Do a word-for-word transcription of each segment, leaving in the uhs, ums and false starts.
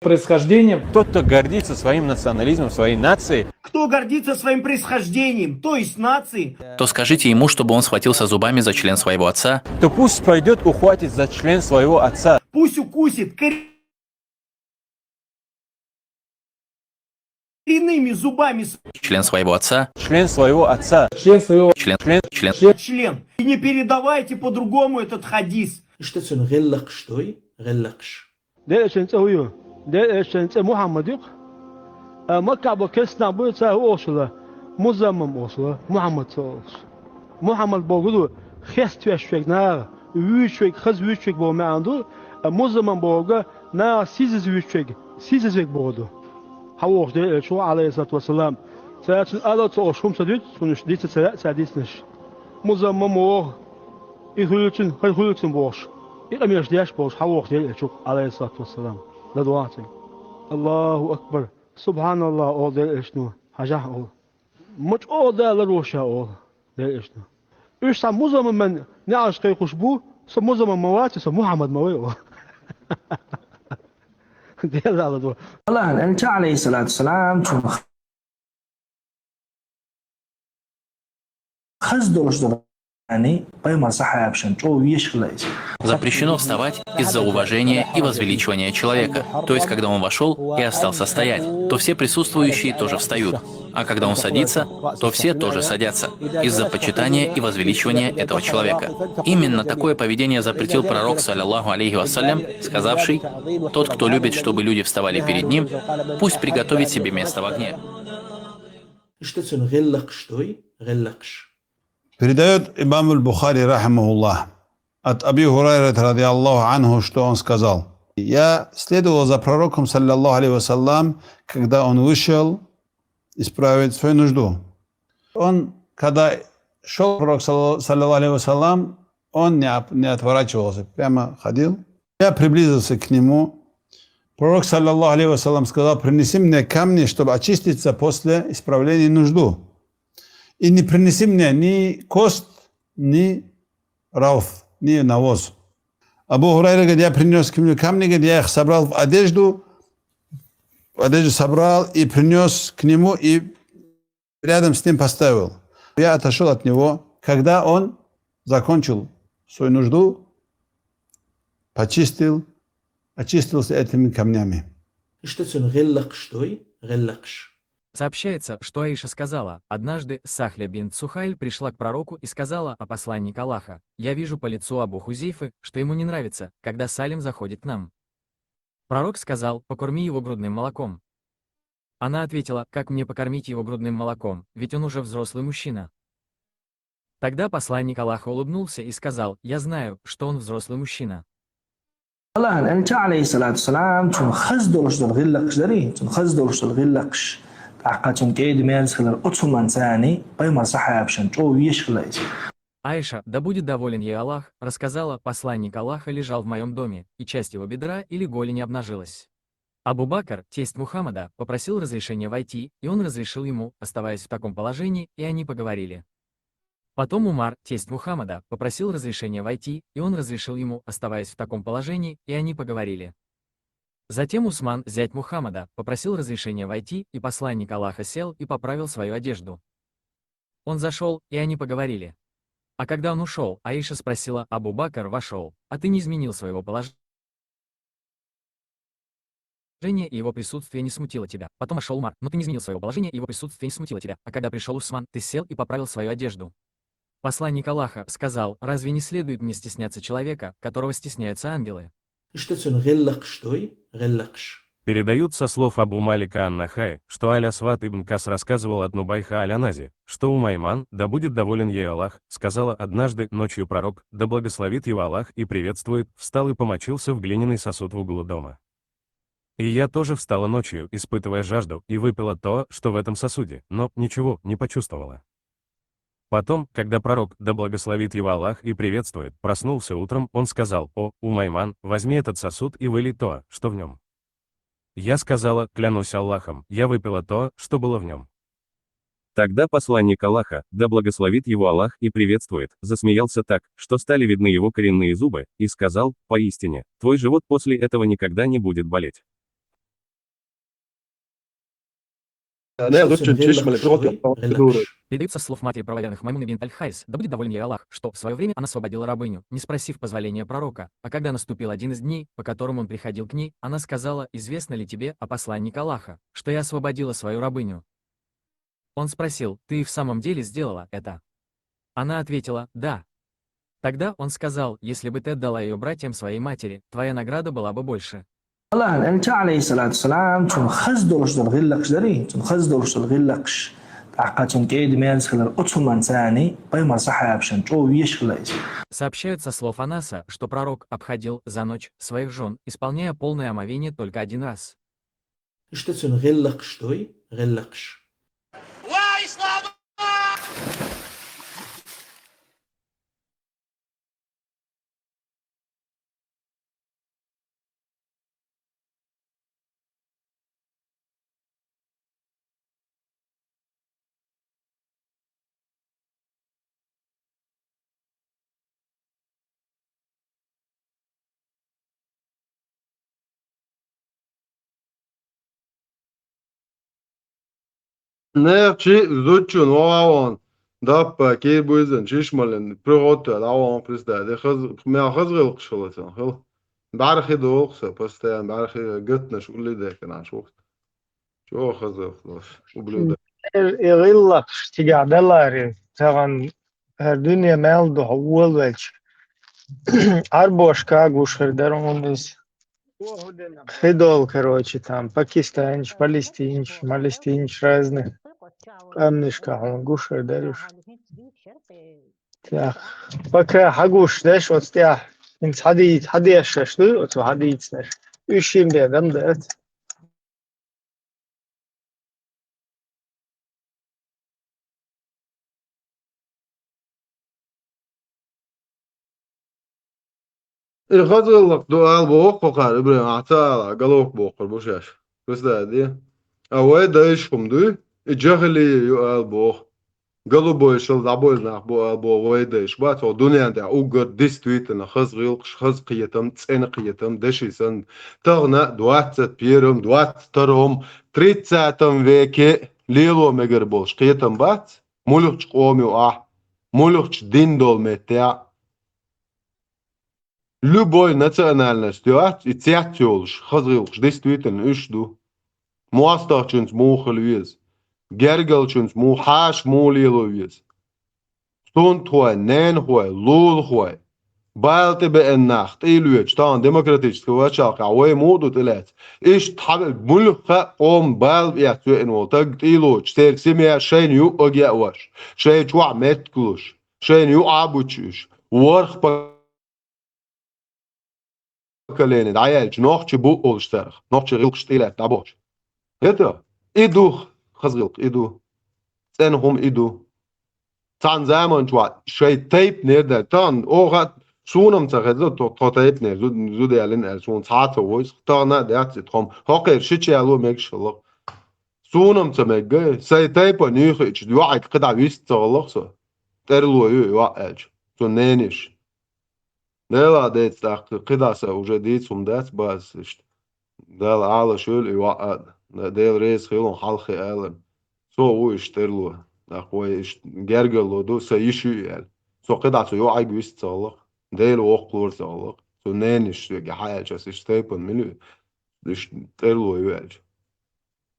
Происхождением. Тот, кто гордится своим национализмом, своей нацией, Кто гордится своим происхождением, то есть нацией, То скажите ему, чтобы он схватился зубами за член своего отца, то пусть пойдет ухватит за член своего отца. Пусть укусит коренными зубами член своего отца, Член своего отца. Член своего член, Член. член, свой член. И не передавайте по-другому этот хадис. Иштта цуьнан гӀиллакхаш дой, гӀиллакхаш. Делаьчун цӀа хӀу ю? Делаьчун цӀа Мухьаммад ю-кх. А Маккахь бо керстанах буй, цара хӀу олуш хилла? Музаммам олуш хилла, Мухьаммад ца олуш. Мухьаммад бохург ду, хеставеш верг наха, вуьйцуш верг, хаза вуьйцуш верг боху маьӀна ду, а музаммам бохург наха сийсаза вуьйцуш верг, сийсаза верг бохург ду. Хьан вохуш Делаьчу, Ӏалайхиссалату вассалам. Цара цуьнан ала ца олуш хӀума ца дуьту, цунаш дица ца лаьа цара дицнаш. Музаммам воху, и хуьлу цуьнан, хӀара хуьлу цуьнан бохуш, и къамелаш деш болуш, хьан вохуш Делаьчу, Ӏалайхиссалату вассалам. ЛадогӀахьа цунга. Аллаху акбар! СубхьаналлахӀ олу Делаьчу, хьажахьа олу. Ма чӀогӀа Дала ларвеш ша олу Делаьчу. Уьш цхьа музаммаман неӀалт кхайкхош бу, со музаммам ма вац, со Мухьаммад ма вай олу. Дела ладогӀа. Аллахьан элча, Ӏалайхиссалату вассалам, цунах хаза долуш долу, яъни пайхамар сахьабашна чӀогӀа везаш хилла иза. Запрещено вставать из-за уважения и возвеличивания человека. То есть, когда он вошел и остался стоять, то все присутствующие тоже встают. А когда он садится, то все тоже садятся из-за почитания и возвеличивания этого человека. Именно такое поведение запретил пророк, саллаллаху алейхи вассалям, сказавший: «Тот, кто любит, чтобы люди вставали перед ним, пусть приготовит себе место в огне». Иштта цуьнан гӀиллакхаш дой, гӀиллакхаш. Передает имам аль-Бухари, рахимахуллах, от Аби Хурайрата, радиаллаху анху, что он сказал: «Я следовал за пророком, саллаллаху алейхи вассалам, когда он вышел исправить свою нужду». Он, когда шел пророк, салла-, саллаллаху алейхи вассалам, он не, оп- не отворачивался, прямо ходил. Я приблизился к нему. Пророк, саллаллаху алейхи вассалам, сказал: «Принеси мне камни, чтобы очиститься после исправления нужду. И не принеси мне ни кость, ни рауф, ни навоз». Абу Хурайра говорит: «Я принес к нему камни, говорит, я их собрал в одежду, в одежду собрал и принес к нему, и рядом с ним поставил. Я отошел от него, когда он закончил свою нужду, почистил, очистился этими камнями». Иштта цуьнан гӀиллакхаш дой, гӀиллакхаш. Сообщается, что Аиша сказала: «Однажды Сахля бинт Сухайль пришла к пророку и сказала: „А посланник Аллаха, я вижу по лицу Абу Хузейфы, что ему не нравится, когда Салим заходит к нам“». Пророк сказал: «Покорми его грудным молоком». Она ответила: «Как мне покормить его грудным молоком, ведь он уже взрослый мужчина?» Тогда посланник Аллаха улыбнулся и сказал: «Я знаю, что он взрослый мужчина». Аллахьан элча, Ӏалайхиссалату вассалам, цунах хаза долуш долу гӀиллакхаш дарий, цунах хаза долуш долу гӀиллакхаш. ТӀаккха цунна кӀеда-мерза хилар оцу хӀуманца, яъни пайхамар сахьабашна чӀогӀа везаш хилла иза. Аиша, да будет доволен ей Аллах, рассказала: «Посланник Аллаха лежал в моем доме, и часть его бедра или голени обнажилась. Абу Бакр, тесть Мухаммада, попросил разрешения войти, и он разрешил ему, оставаясь в таком положении, и они поговорили. Потом Умар, тесть Мухаммада, попросил разрешения войти, и он разрешил ему, оставаясь в таком положении, и они поговорили. Затем Усман, зять Мухаммада, попросил разрешения войти, и посланник Аллаха сел и поправил свою одежду. Он зашел, и они поговорили. А когда он ушел, Аиша спросила: «Абу Бакр вошел, а ты не изменил своего положения, и его присутствие не смутило тебя? Потом вошел Умар, но ты не изменил своего положения, и его присутствие не смутило тебя. А когда пришел Усман, ты сел и поправил свою одежду». Посланник Аллаха сказал: «Разве не следует мне стесняться человека, которого стесняются ангелы?» Иштта цуьнан гӀиллакхаш дой, гӀиллакхаш. Передают со слов Абу Малика ан-Нахаи, что Аль-Асвад ибн Кас рассказывал от Нубайха аль-Анази, что Умайман, да будет доволен ей Аллах, сказала: «Однажды ночью пророк, да благословит его Аллах и приветствует, встал и помочился в глиняный сосуд в углу дома. И я тоже встала ночью, испытывая жажду, и выпила то, что в этом сосуде, но ничего не почувствовала. Потом, когда пророк, да благословит его Аллах и приветствует, проснулся утром, он сказал: „О, Умайман, возьми этот сосуд и вылей то, что в нем“. Я сказала: „Клянусь Аллахом, я выпила то, что было в нем“». Тогда посланник Аллаха, да благословит его Аллах и приветствует, засмеялся так, что стали видны его коренные зубы, и сказал: «Поистине, твой живот после этого никогда не будет болеть». Что цун гӀиллакхаш ду, гӀиллакхаш. Передают со слов матери правоверных Маймуны бинт Аль-Хайс, да будет доволен ей Аллах, что в свое время она освободила рабыню, не спросив позволения пророка, а когда наступил один из дней, по которым он приходил к ней, она сказала: «Известно ли тебе, о посланник Аллаха, что я освободила свою рабыню?» Он спросил: «Ты в самом деле сделала это?» Она ответила: «Да». Тогда он сказал: «Если бы ты отдала ее братьям своей матери, твоя награда была бы больше». Аллахьан элча, Ӏалайхиссалату вассалам, цун хаза долуш долу гӀиллакхаш дарий, цун хаза долуш долу гӀиллакхаш. ТӀаккха цун кӀеда-мерза хилар оцу хӀуманца пайхамар сахьабашна чӀогӀа везаш хилла иза. Сообщают со слов Анаса, что пророк обходил за ночь своих жен, исполняя полное омовение только один раз. Иштта цун гӀиллакхаш дуй, гӀиллакхаш. Нехан чи зудчун вогӀа вон, даппа, кийра буьйзина, чишмалин, приготта дӀавон, представь, де хаз-, мел хаза гӀиллакхаш хила сан хила. БӀаьрхи долу сан, постоянно бӀаьрхи гатнаш улли деканаш ву. ЧӀогӀа хаза гӀиллакх долуш, ублюдок. Эр и гӀиллакхаш цигахь даларе, тахана хӀара дуьне мел ду хьо волавелча. Ӏарбошка гуш хир дара хьуна иза. Хи долу, короче, там, пакистанча, палестинча, малестинча разных къамнашка хьуна гуш хир дара уьш. Так, пока хьагуш деш оцу тӀехь, хӀинца хьадийца, хьадешаш ду, оцу хьадийцинарш. Уьш шин бен дам дац. И хаза гӀиллакх ду ала боху кху кхара, Ибрахим, ахь ца ала, галок бохур бу шаьш. Представь, де? А вай дайша хӀума дуй, и джахилия ю ала боху. Голубой шал дӀабойла нах бу ала боху вай дайша. Бац, хьо дуьнен тӀехь уггар действительно хаза гӀиллакхаш, хаза кхетам, цӀена кхетам, деши санна. Тахана двадцать первом, двадцать втором, тридцатом веке лело мегар болуш кхетам бац? Муьлххачу къоме ю ахь, муьлххачу дин долу меттехь. Любой национальность йоцу, и цец йолуш, хаза гӀиллакхаш, действительно, уьш ду. МостагӀчуьнца муха хила веза? Гергарчуьнца муха, хьаша муха лело веза? Сунтхой, ненахой, лулахой, бала тӀебеана нах, тӀе а лоьцуш, тахана демократический пачхьалкхехь вай муха ду тӀелаьцна? Иштта хьан муьлхха а къоман бала эцна веана волу таг тӀе а лоцуш, церан семья шайна юкъа а геа ваш, шайн чохь меттиг луш, шайна юкъа а бучуьйтуш, ворхӀ поколение дӀаяьлча, нохчий бу олуш царах, нохчийн гӀиллакхаш тӀелаьцна дӀабохуш. ХӀета? И ду хаза гӀиллакх, и ду. ЦӀена хӀума и ду. Цхьана заманчохь шайн тайпанера даьлла, тахана оха а, суна-м ца хеза, тхо, тхо тайпанера зуда, зуда ялина аьлла, суна цхьа а ца войзу, тахана а дац и тхо-м. ХӀокхеран шича яло мегаш хилла-кх. Суна-м ца мегга, сайн тайпана юьйхиъчу йоӀега кхидӀа вист ца гӀаллакх со. ТӀерло ю и йоӀ аьлча, цуьнан нениш. Делахь деца тӀаккха кхидӀа сан уже дийца хӀума дац база иштта. Дала Ӏалашвойла и йоӀ а, Дела реза хуьлда хьалххе аларна. Со а ву иштта тӀерло. ТӀаккха вай иштта гергарло ду, сан йиш ю и аьлла. Со кхидӀа цу йоӀега вист ца гӀаллакх, Дела воккхалора ца гӀаллакх. Цу нениш соьга хьан аьлча, ас иштта тайпана мила ю, иштта тӀерло ю аьлча.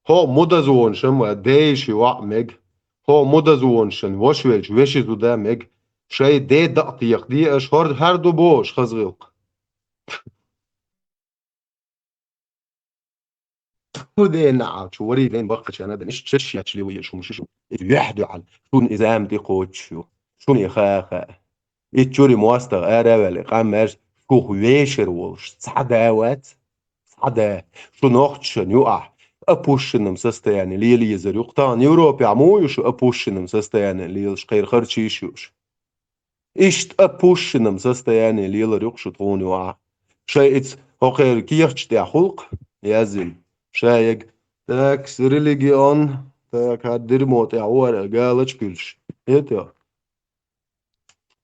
ХӀокху мудазонашна ма ден йиш йоӀ мега. ХӀокху мудазонашна ваша велча вешин зуда мега. Шайн ден дакъа текхаде аша, хӀара хӀара ду бохуш хаза гӀиллакх. Тху ден наӀалт шу, варий ден баккхачарна а ден, иштта шаьш еш лело езаш хӀума шу шу. Иза юьхь дуьхьал, шуна иза ам тӀе кхочуш ю. Шуна и хаа хаьа. И чуьра мостагӀа ара а ваьлла, и къам маьрша шух вешар волуш цхьа да вац. Цхьа да, шу нохчашна юкъахь опущенном состоянии лела езар ю-кх. Тахана Европехь муха ю шу опущенном состоянии лелаш, кхеран харцо йиш йолуш? Иштта опущенном состоянии лелар ю-кх шу тхуна юкъахь. Шайн иза хӀокхеран кехаташ тӀехь хуьлу-кх яздина. Шайга, так, с религион, так, хӀара дерьмо тӀехь вара галачу куьлш. ХӀета?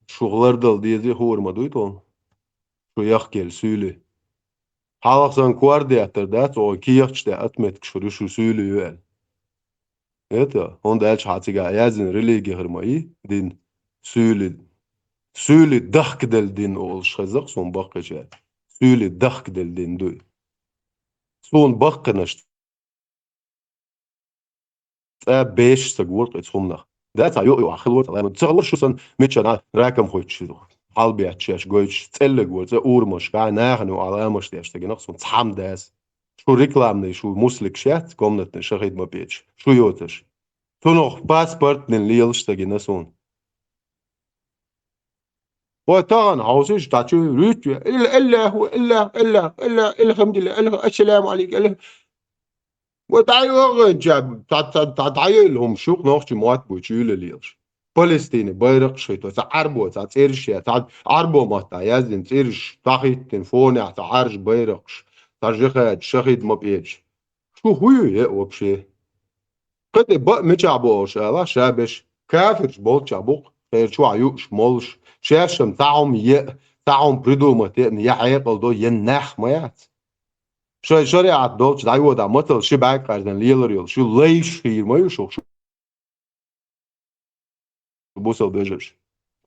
Шух лардала дезий хуур ма дуй тхуна? Шу яхкелла суьйлий. Хьалха санна кор деттар дац, оха кехаташ тӀехь отметкаш хуьлу шу суьйлий ю аьлла. Это, хӀунда аьлча хьан цигахь яздина религи хир ма ю, дин. Суьйли, суьйли дахкаделла дин олуш хеза-кх суна баккхийчара. Суьйли дахкаделла дин ду и. Суна баккхийнаш цӀа беш стаг вара-кх и цхьа хӀуманах. Да, цхьа йо-, йо-, хилла вара цхьа лаьмнаш. Ца хилла шу санна, мичча а ракамхойтуш, хьалабетташ, шаьш гойтуш, цӀеллиг вара цӀа урамаш, гӀай нахана юкъахь ламаш деш стаг, нах суна цхьамма дац. Шу рекламный, шу мусликаш яц, комнатный, шахид ма печа. Шу йоцуш. Цунах паспорт дина лелаш стаг гина суна. Вай тахана хьовсийша, дӀа чу руьтту, илла, илла, илла, илла, илла, илхамдулилла, илла, ассаламу алейкум, илла. Вай дӀайогӀанча, дӀа, дӀа, дӀа, дӀайойла хӀума шух нохчий мотт буй чуьйла лелаш. Палестине байракхаш хӀитто, цхьа Ӏарбо, цхьа цӀераш я, цхьа Ӏарбо маттахь яздина цӀераш, дӀахӀиттина фонехь цхьа Ӏаьржа байракхаш, цхьа жихад, шахид ма печа. Шу хӀун ю е вообще? Кхин тӀе баа мичахь бу олуш ала, ша беш, кафирш болччахь бу-кх, кхеран чохь юуш, молуш, шаьшшинна цхьа хӀума е, цхьа хӀума придумать е, я хьекъал до, я нах ма яц. Шайн шариӀат долчу дӀайодахь мацалла ши бӀаьрг къаьрзина лелар йолуш ю, лайш хир ма ю шух шу бусалба вежарш.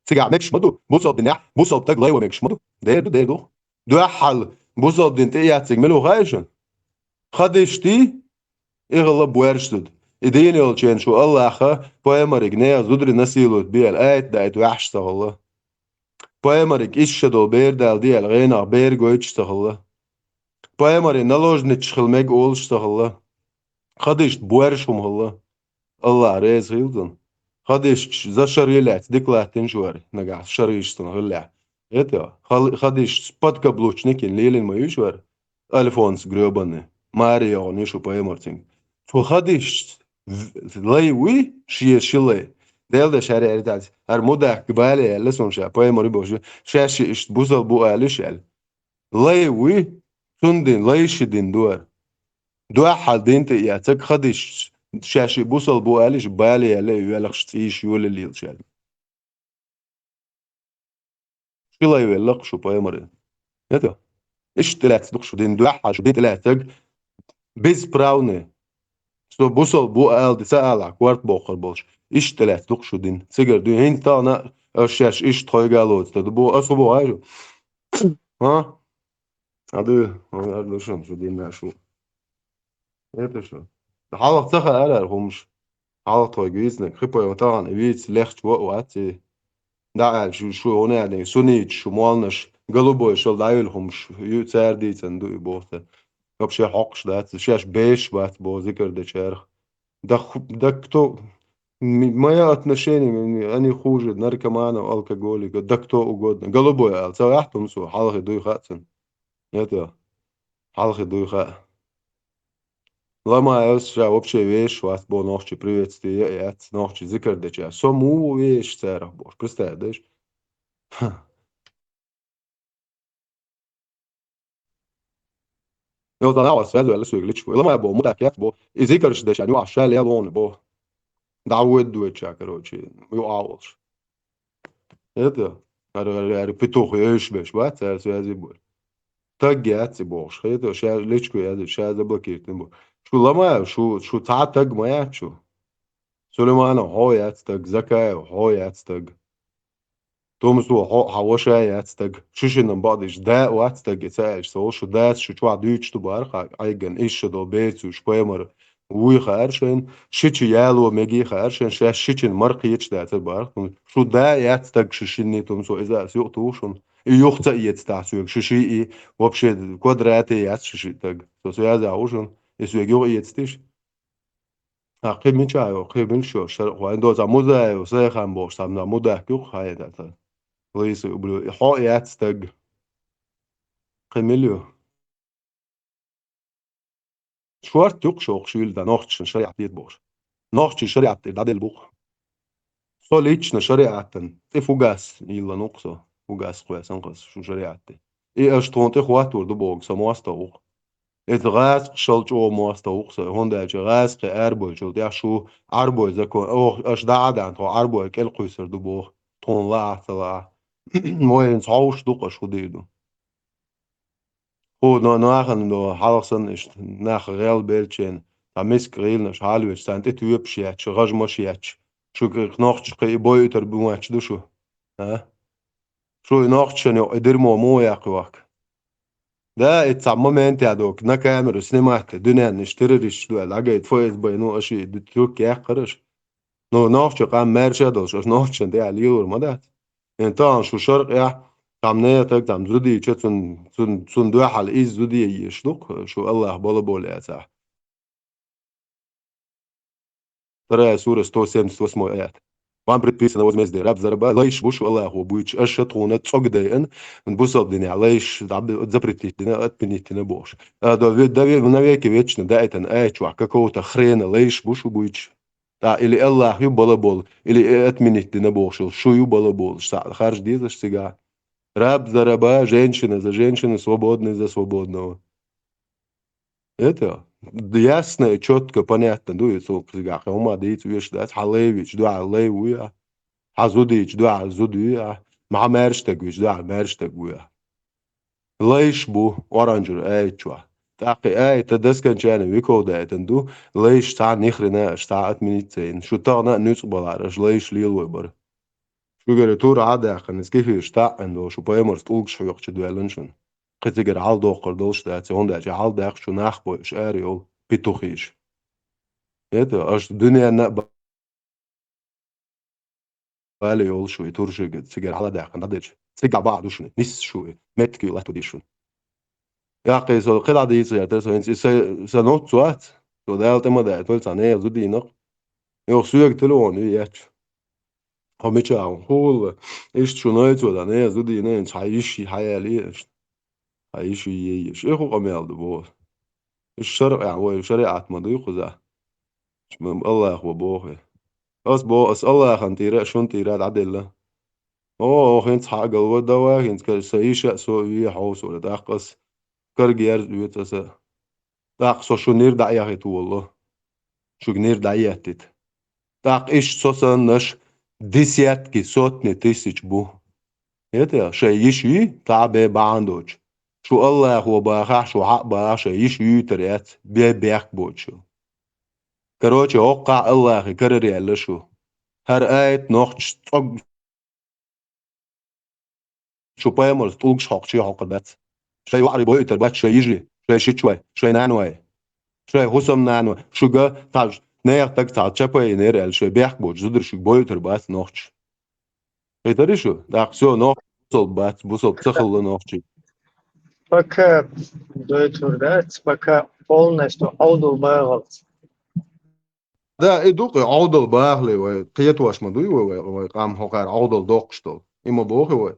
Цигахь мегаш ма ду, бусалба динехь, бусалба стаг лайво мегаш ма ду. Дера ду, дера ду. Дуьххьал бусалба дин тӀе а яцциг мила ву хаьий шуна? Хадишти, и хилла боьрша зуда. И дийна йолчу хенахь шу Аллаха пайхамариг нехан зударий насиловать бе аьлла, аят даийта ваьхьаш ца хилла. Пайхамариг исс шо долу бер дала де аьлла, гӀенах бер гойтуш ца хилла. Пайхамарий наложницаш хила мега олуш ца хилла. Хадишта боьрша хӀума хилла. Аллах реза хилла цунна. Хадишта за шаре лаьцна дика латтийна шу вара, нагахь шарийша цунна хиллехь. Это, хал-, хадишта подкаблучникин лелийна ма ю шу вара. Альфонс грёбаный. Маре йогӀун ю шу пайхамарцинга. Цу хадишта в-, лай вуй, шен ши лай. Дела деш хӀара аьртац, хӀара мудак бале аьлла суна ша, пайхамар ю бохуш, шаьш ши иштта бусал бу алиш аьлла. Лай вуй, цундин, лай ши дин ду хӀара. Дуьххьал дин тӀе а яцциг хадишта, шаьш ши бусал бу алиш, бале аьлла, и велхаш цӀийш йолалелаш аьлла. Ши лай велла-кх шу пайхамаре. Это? Иштта тӀелаьцна ду-кх шу дин, дуьххьал шу дин тӀелаьцнарг бесправный. Со бусал бу ала ди ца ала, корта боккхур болуш. Иштта тӀелаьцна ду-кх шу дин. Цигара дуьйна хӀинца тахана аша шаьш иштта тхойга а лоцу ду боху, аса хӀун боху хьажа? ХӀа? Аду, аса ду шуна шу дин шу. Это что? Хьалха ца хаьара хӀара хӀумаш. Хьалха тхойга вийцинарг, хи пайхамар тахана вийца лехча ваъ вац и. ДӀа аьлла, шу, шу хӀунда аьлла, сунниташ, шу молланаш, голубой шал дӀайолу хӀумаш, ю-, цара дийцина ду и боху цара. Вообще хьокхуш дац, шаьш бешаш бац боху зикар дечарах. Да ху-, да кто, м-, мое отношение, м-, они хуже наркоманов, алкоголиков, да кто угодно. Голубой аьлла, ца ваьхьа тумсо, хьалхе дуй хаьа цунна. Это, хьалхе дуй хаьа. Ламаевс ша вообще вешаш вац бо нохчий приветствие яц, нохчий зикар деча. Со муха вешаш царах бохуш, представь, даш? Ха. Йо, да, нахь вас связывали суьйга личку. Ламаев бо, мудак яц бо. И зикарш деча, нюхьа ша лел вон бо. Да, уйд дуйча, короче, ю а волуш. Это, ара, ара, ара, петух йойш беш, бац, цара связи бу. Таг яц и бохуш. Хета, ша личку язи, ша заблокируйтина бу. Шу Ламаев, шу, шу цхьа таг ма яц шу. Сулейманов хьо яц таг, Закаев хьо яц таг. Тумсо хьо, хьан ваша яц таг. Шу шинна бакъдеш, да вац таг, и ца аьлча, со шу дас шу чохь дуьйцуш ду бара, хьан Ӏайган, иша до бецуш, паймар. Вуй хаьара шайна, шича яло мегий хаьара шайна, шаьш шичина мара кхеташ дацар бара. Шу да яц стаг шу шинний тумсо, иза ас юкъа туху шуна. И юха ца эца тахь соьга шу ший и, вообще квадрате яц шу ши стаг. Со связа ву шуна, и соьга юха эцатиш. А кхин мича йо, кхин милш йо, шарахь вайн доцахь Музаев, Сайхан бохуш, там на мудак юкъа хьайна дац. Лайса ублю, хьо яц стаг. Кхин мил ю? Шорт юкъа шо хӀокху шуьйла дан нохчашна шариӀат дийца бохуш. Нохчий шариӀат тӀе дӀаделла бу-кх. Со лично шариӀатан тӀе фугас йиллан ву-кх со, фугас кхоьсан кхас шу шариӀат тӀе. И аша тхуна тӀе хӀоттор ду боху, со мостагӀ ву-кх. Иза гӀазкхашал чӀогӀа мостагӀ ву-кх со, хӀунда аьлча гӀазкхи арабойчул тӀехь шу арабой закон, оха аша дӀа а даьхна, тхо арабой кӀел кхуьйсур ду боху, тхуна лаахь а, ца лаахь а. Вай хӀинца хьовш ду-кх аша хӀун дийр ду. ХӀу но-, нахана до хьалха санна иштта нах гӀел белчийн, Цхьа миска гӀийланаш хьалавеча, царна тӀе тоьпаш етташ, гӀажмаш етташ. Шу кхы нохчаш кхы и бойуьйтар бу мотташ ду шу? А? Шу и нохчашна йокъа и дерьмо муха яккха йохка? Да, и цхьа момент я док, на камеру снимать, дуьненна иштта террористаш ду аьлла, дӀагайта ФСБ, ну, аша и ду-, турк яьккхар аша. Ну, нохчий къам маьрша долуш, аша нохчашна тӀехь лелор ма дац. Ин тахана шу шаркъехь, цхьамма нетаг, цхьамма зудийча, цун, цун, цун дуьхьал иза зудий еш ду-кх, шу Аллах бала болу яцахь. Вторая сура, сто семьдесят восьмой аят. Вам предписано возмездие, раб за раба, лайш бу шу Аллахо буьйцуш, аша тхуна цӀогдайан, бусалба динехь лайш дӀа-, запретить дина, отменить дина бохуш. А, до ве-, до ве-, навеки вечно даийтан аят чохь какого-то хрена лайш бу шу буьйцуш. ТӀаккха или Аллах ю бала болу, или э отменить дина бохуш йолу, шу ю бала болуш, цхьаъ харжа дезаш цигахь. Раб за раба, женщина за женщину, свободный за свободного. Это ясно и чётко, понятно ду, и цо цигахь кхин хӀума дийца оьшуш дац, хьан лай вича дуьхьал лай ву я, хьан зудийча дуьхьал зуда ю я, хьан маьрша стаг вича дуьхьал маьрша стаг ву я. Лайш бу оранжевый аят чохь. ТӀаккха и аят до скончания веков даийтан ду, лайш цхьа ни хрена аша цхьа отменить ца йина. Шу тахана а нуьцкъа балахьара аша лайш лелой бара. Шуьгара тур Ӏа а даьккхина, иза кхин хьуьйсуш таӀӀина долу шу пайхамарца тӀулгаш хьоькхучу доьллина шуна. Кхин цигара хьалдоккхур долуш дац, хӀунда аьлча хьалдаьккхича шу нах бойуш ара йолу петухиша. Это аша дуьненна а бала йолуш ву и туршига цигара хьаладаьккхина дӀаделча. Цигахь бахьа ду шуна, нисса шу и меттиг латто деза шуна. Яккхий со кхидӀа дийца гӀертара со, хӀинца и сан, сан нуц вац, со Дала тӀе ма даийталла цхьа нехан зудийнах. Юха соьга телефон ю етташ. Хьо мичахь ву? ХӀула, иштта шу найцо дан, э, зудийна, хӀинца хьан йиш хьаяьлла иштта. Хьан йиш ю еш. И хӀун къамел ду боху? Иштта шаръехь вай, шариӀат ма дуй кхузахь. Аллах ву боху. Ас боху, ас Аллахана тӀера а, шуна тӀера а дӀаделла. О, хӀинца хьан а галва давай, хӀинца сан йиша а со а ве хьовсура. ТӀаккха ас карга ерза оьцу аса. ТӀаккха со шу нир дӀаэхита волу. Шуьга нир дӀаеттита. ТӀаккха иштта со саннаш десятки, сотни тысяч бу. ХӀета, шайн йиш юй, цхьа а бен бахьана доцуш. Шу Аллахо бахахь, шу хьаъ бахахь, шайн йиш юьйтар яц, бен бехк боцуш. Короче, хӀоккхахь Аллахе карара яьлла шу. ХӀара аят нохчаш цӀог Шу пайхамарца тӀулгаш хьокхучий хьокхур бац. Шайн йоӀарий бойуьйтур бац, шайн йижарий, шайн шичой, шайн наной, шайн хӀусамнаной. Шуьга цхьа нехан таг цхьа чапайинера аьлла, шайн бехк боцу зударий шуьга бойуьйтур бац нохчаш. Хетарий шу? ТӀаккха всё, нохчий бусалба бац, бусалба ца хилла нохчий. Пока дойтур дац, пока полностью Ӏовдал багӀалц. Да, и ду-кх и Ӏовдал бахале вай, кхетош ма дуй вай, вай, вай къам хӀокхара Ӏовдал доккхуш долу. И ма боху вай.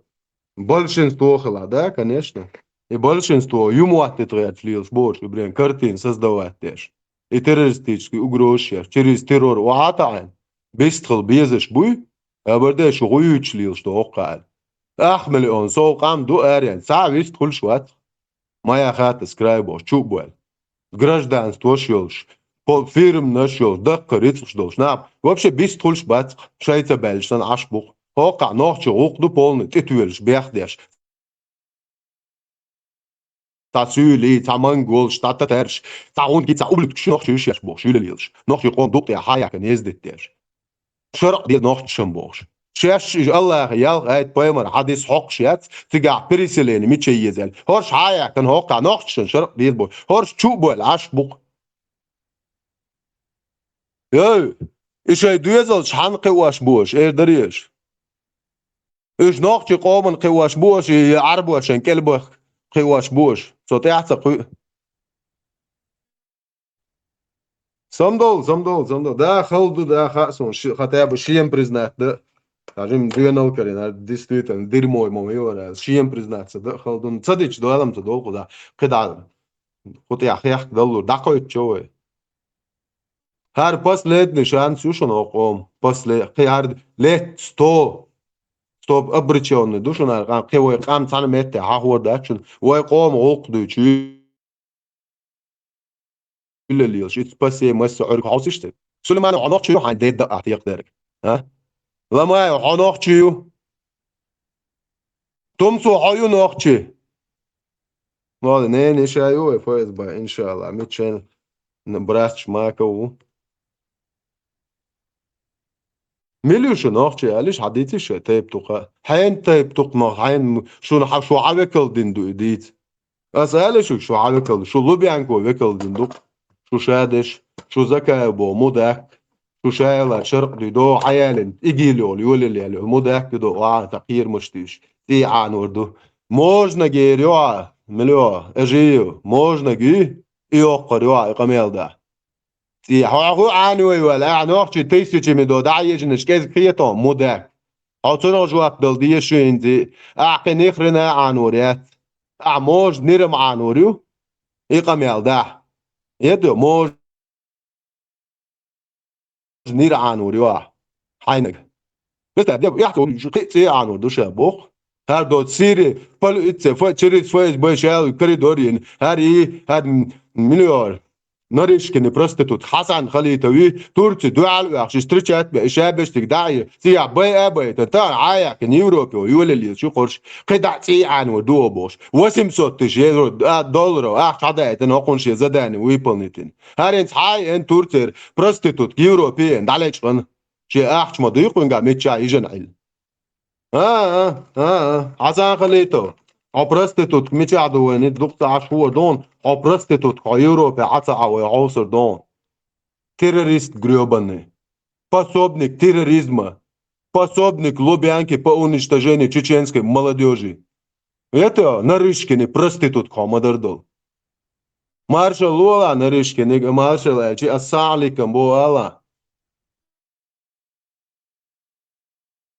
Большинство хила, да, конечно. И большинство ю моттийта гӀерташ лелаш боцуш, и брен картина создавать деш. И террористический угрозаш еш, через террор охьа а таӀийна, бист хила безаш буй, абарде шу гӀуьйтуш лелаш ду хӀоккхахьара. Ах миллион сов къам ду арен, цхьа а вист хуьлуш вац. Моя хата с краю бохуш, чу а боьлла. Гражданствош йолуш, по-, фирманаш йолуш, даккха рицкъаш долуш. Нах, вообще, бист хуьлуш бац, шайца баьллаш санна Ӏаш бу-кх. ХӀоккхахь нохчий гӀуллакх ду полный, тӀетоьлуш, бехдеш. Цхьа суьйлий, цхьа монголаш, цхьа татарш, цхьа гӀундги, цхьа ублюдкаш нохчий ю шаьш бохуш, юьлалелаш. Нохчий къоман дукъ тӀехь хьаяьккхина ездить деш. ШарӀ деза нохчашна бохуш. Шаьш иза Аллахьа ялх аят, пайхамара хьадис хьокхуш яц, цигахь переселение мича еза аьлла. ХӀорш хьаяьккхина хӀоккхахь нохчашна шарӀ деза бохуш. ХӀорш чу а боьлла Ӏаш бу-кх. Эй, и шайн доьзалш хьанна кхиош бу аша, эр дарий аша? Уьш нохчий къоман кхиош бу аша, я Ӏарбошна кӀелбах кхиош бу аша? Со тӀаьхьа ца кхуьу. Самдовла, самдовла, самдовла. Да, хала ду, да, хаьа суна, ши-, хотя бы шена признать да. Даже им доьналла карийна, действительно, дерьмо ма вара. Шена признаться да, хала ду. Ца дича, доьлам ца долу кхузахь. КхидӀа, кху тӀехь хехка даллур, дӀакхоьттучо вай. ХӀара последний шанс ю шуна, хӀокху къоман. После-, кхин хӀара лет сто. Стоп, обречённый ду шуна хӀара къам. Кхин вай къам цхьана метте хьахор дац шуна. Вай къоман гӀуллакх дуьйцу. Уьллалелаш, и спасение, масса Ӏуьрг хьовсийша те. Сулейманов, хьо нохчий ю, хьайн деда а текхадерг? А? Ламаев, хьо нохчий ю? Тумсо, хьо ю нохчий? Молли, нена иша ю вай ФСБ, иншалла, миччан. Н-, Брасч Мака ву. Мила ю шу нохчий, алиш, хьадийци шу тайп туху. Хьайн тайп туху ма, хьайн шуна хьа-, шу хьан векал дин ду и дийца. Ас ала шуьга, шу хьан векал, шу Лубянко векал дин ду-кх. Шу шадеш, шу Закаев бо мудак, шу шайла шаркъ дуй до, хьаялин, игил йолу, йолел ял, мудак ду, а, та кхерамаш тийш, цӀий Ӏанор ду. Можно гер йоа, мила йоа, Ажиев, можно ги, и йоккхар йоа, и къамел да. ЦӀий, хьо хӀу Ӏанавой вала, ахьа нохчий тысячами до, дӀа а ежинаш кӀезиг хетон, мудак. Хьо цунах жоп дала деза шу хӀинца, ахь кхин нихрена Ӏанор яц. Ахь можа нирам Ӏанор ю? И къамел дахь. Эду, можа нир Ӏанор ю ахь. Хьайнаг. Представь, деб, яхь цо кхин цӀе Ӏанор ду ша боху. ХӀара доцу Сири, полиция, фа-, через ФСБ шаьлла коридор йина. ХӀара и, хӀара м-, миллион. Нарышкины проститутка Хьасан Халитови Турци дуьхьал ваьхча, встречать бе, ша бештиг дӀа а, цӀе бай а байтан, тахана Ӏа яьккхина Европе, йолаллица шу кхорш, кхин дӀа цӀий Ӏанор дуо бохуш. Восемьсот тысяч евро, а, долларов, ахча хьадаийтина, хӀокхунна шен задание выполнитина. ХӀаринца хьа а ен Турцера проститутка Европе ен дӀалечкъана. Шен ахча ма дуй кхуьнга миччахь йижина Ӏилла. А, а, а, а, Хьасан Халитов, хьо проститутка мичахь ду вайна, дукха ца Ӏаш хӀора дон, хьо проститутка, хьо Европе Ӏа ца Ӏа вай хьовсар дон. Террорист грёбаный. Пособник терроризма. Пособник Лубянки по уничтожению чеченской молодёжи. Это Нарышкины проститутка хьо ма-дарра долу. Маршал лола Нарышкиниг, маршал аьлчи, ассалам алейкум бо ала.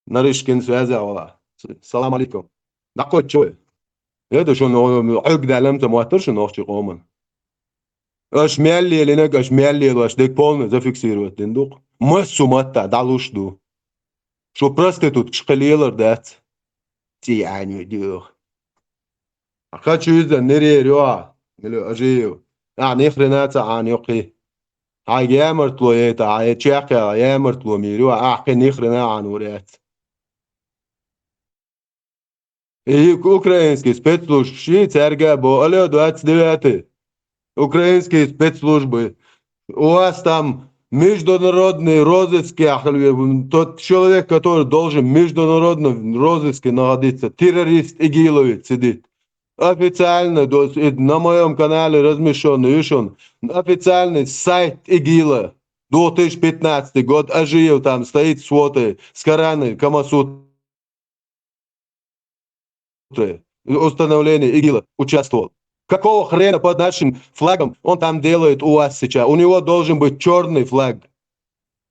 Нарышкин связь а вала. Салам алейкум. ДӀакхоччо вай. ХӀета шуна хьуьг даьлла ца моттар шуна нохчий къоман. Аша мел лелинарг, аша мел лелош дерг полный зафиксировать дина ду-кх. Массо а матта дӀалуш ду. Шу проституткаш кхин лелар дац. ЦӀий Ӏанве дуьйху. Хьан чуьйза нерера ю ахь, мила Ажиев? Ахь ни хрена ца Ӏанайо кхин. Хьайга ямартло яйта, хьан я чекхъяла ямартло мийр ю, ахь кхин ни хрена Ӏанвар яц. И украинский спецслужб ши цаьрга а бо, алло, двадцать девятый. Украинские спецслужбы. У вас там международный розыск, я говорю, тот человек, который должен в международном розыске находиться, террорист, игиловец сидит. Официально, то есть, э, на моем канале размещённый, видишь, он, официальный сайт ИГИЛа, две тысячи пятнадцатый год, Ажиев там стоит с фото, с Корана, Камасутры, установление ИГИЛа участвовал. Какого хрена под нашим флагом он там делает у вас сейчас? У него должен быть чёрный флаг,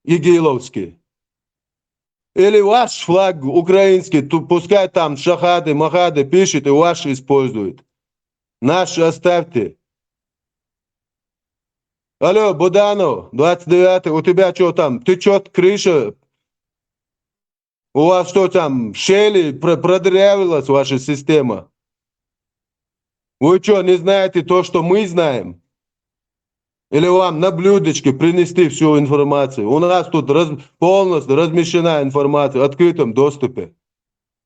игиловский. Или ваш флаг украинский, ту-, пускай там шахады, махады пишет и ваш использует. Наш оставьте. Алло, Буданов, двадцать девятый, у тебя чё там? Течёт крыша? У вас что там, щели про-, продырявилась ваша система? Вы чё, не знаете то, что мы знаем? Или вам на блюдечке принести всю информацию? У нас тут раз-, полностью размещена информация в открытом доступе.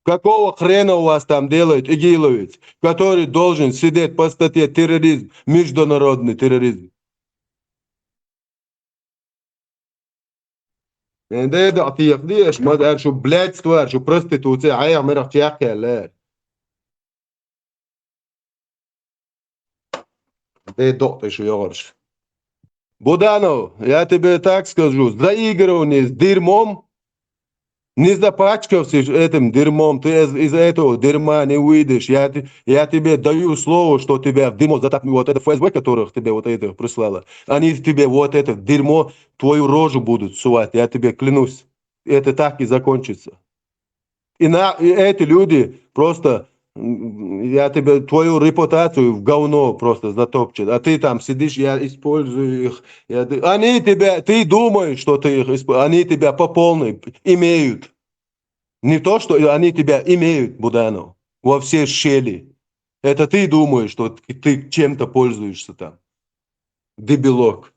Какого хрена у вас там делает игиловец, который должен сидеть по статье терроризм, международный терроризм? Де, де, да, тих, де, ма дар шу блядство, шу проституция, хьех мерах чекхъяьлла. Де докъ тӀе шу йогӀурш. Буданов, я тебе так скажу, заигрывание с дерьмом, не запачкавшись этим дерьмом, ты из, из этого дерьма не выйдешь. Я, те- я тебе даю слово, что тебя в дерьмо затап-, вот это ФСБ, которых тебе вот это прислало, они тебе вот это дерьмо, твою рожу будут сувать, я тебе клянусь. Это так и закончится. И, на, и эти люди просто, м, я тебе, твою репутацию в говно просто затопчут. А ты там сидишь, я использую их. Я, ты- они тебя, ты думаешь, что ты их используешь, они тебя по полной имеют. Не то, что они тебя имеют, Буданов, во все щели. Это ты думаешь, что ты чем-то пользуешься там. Дебилок.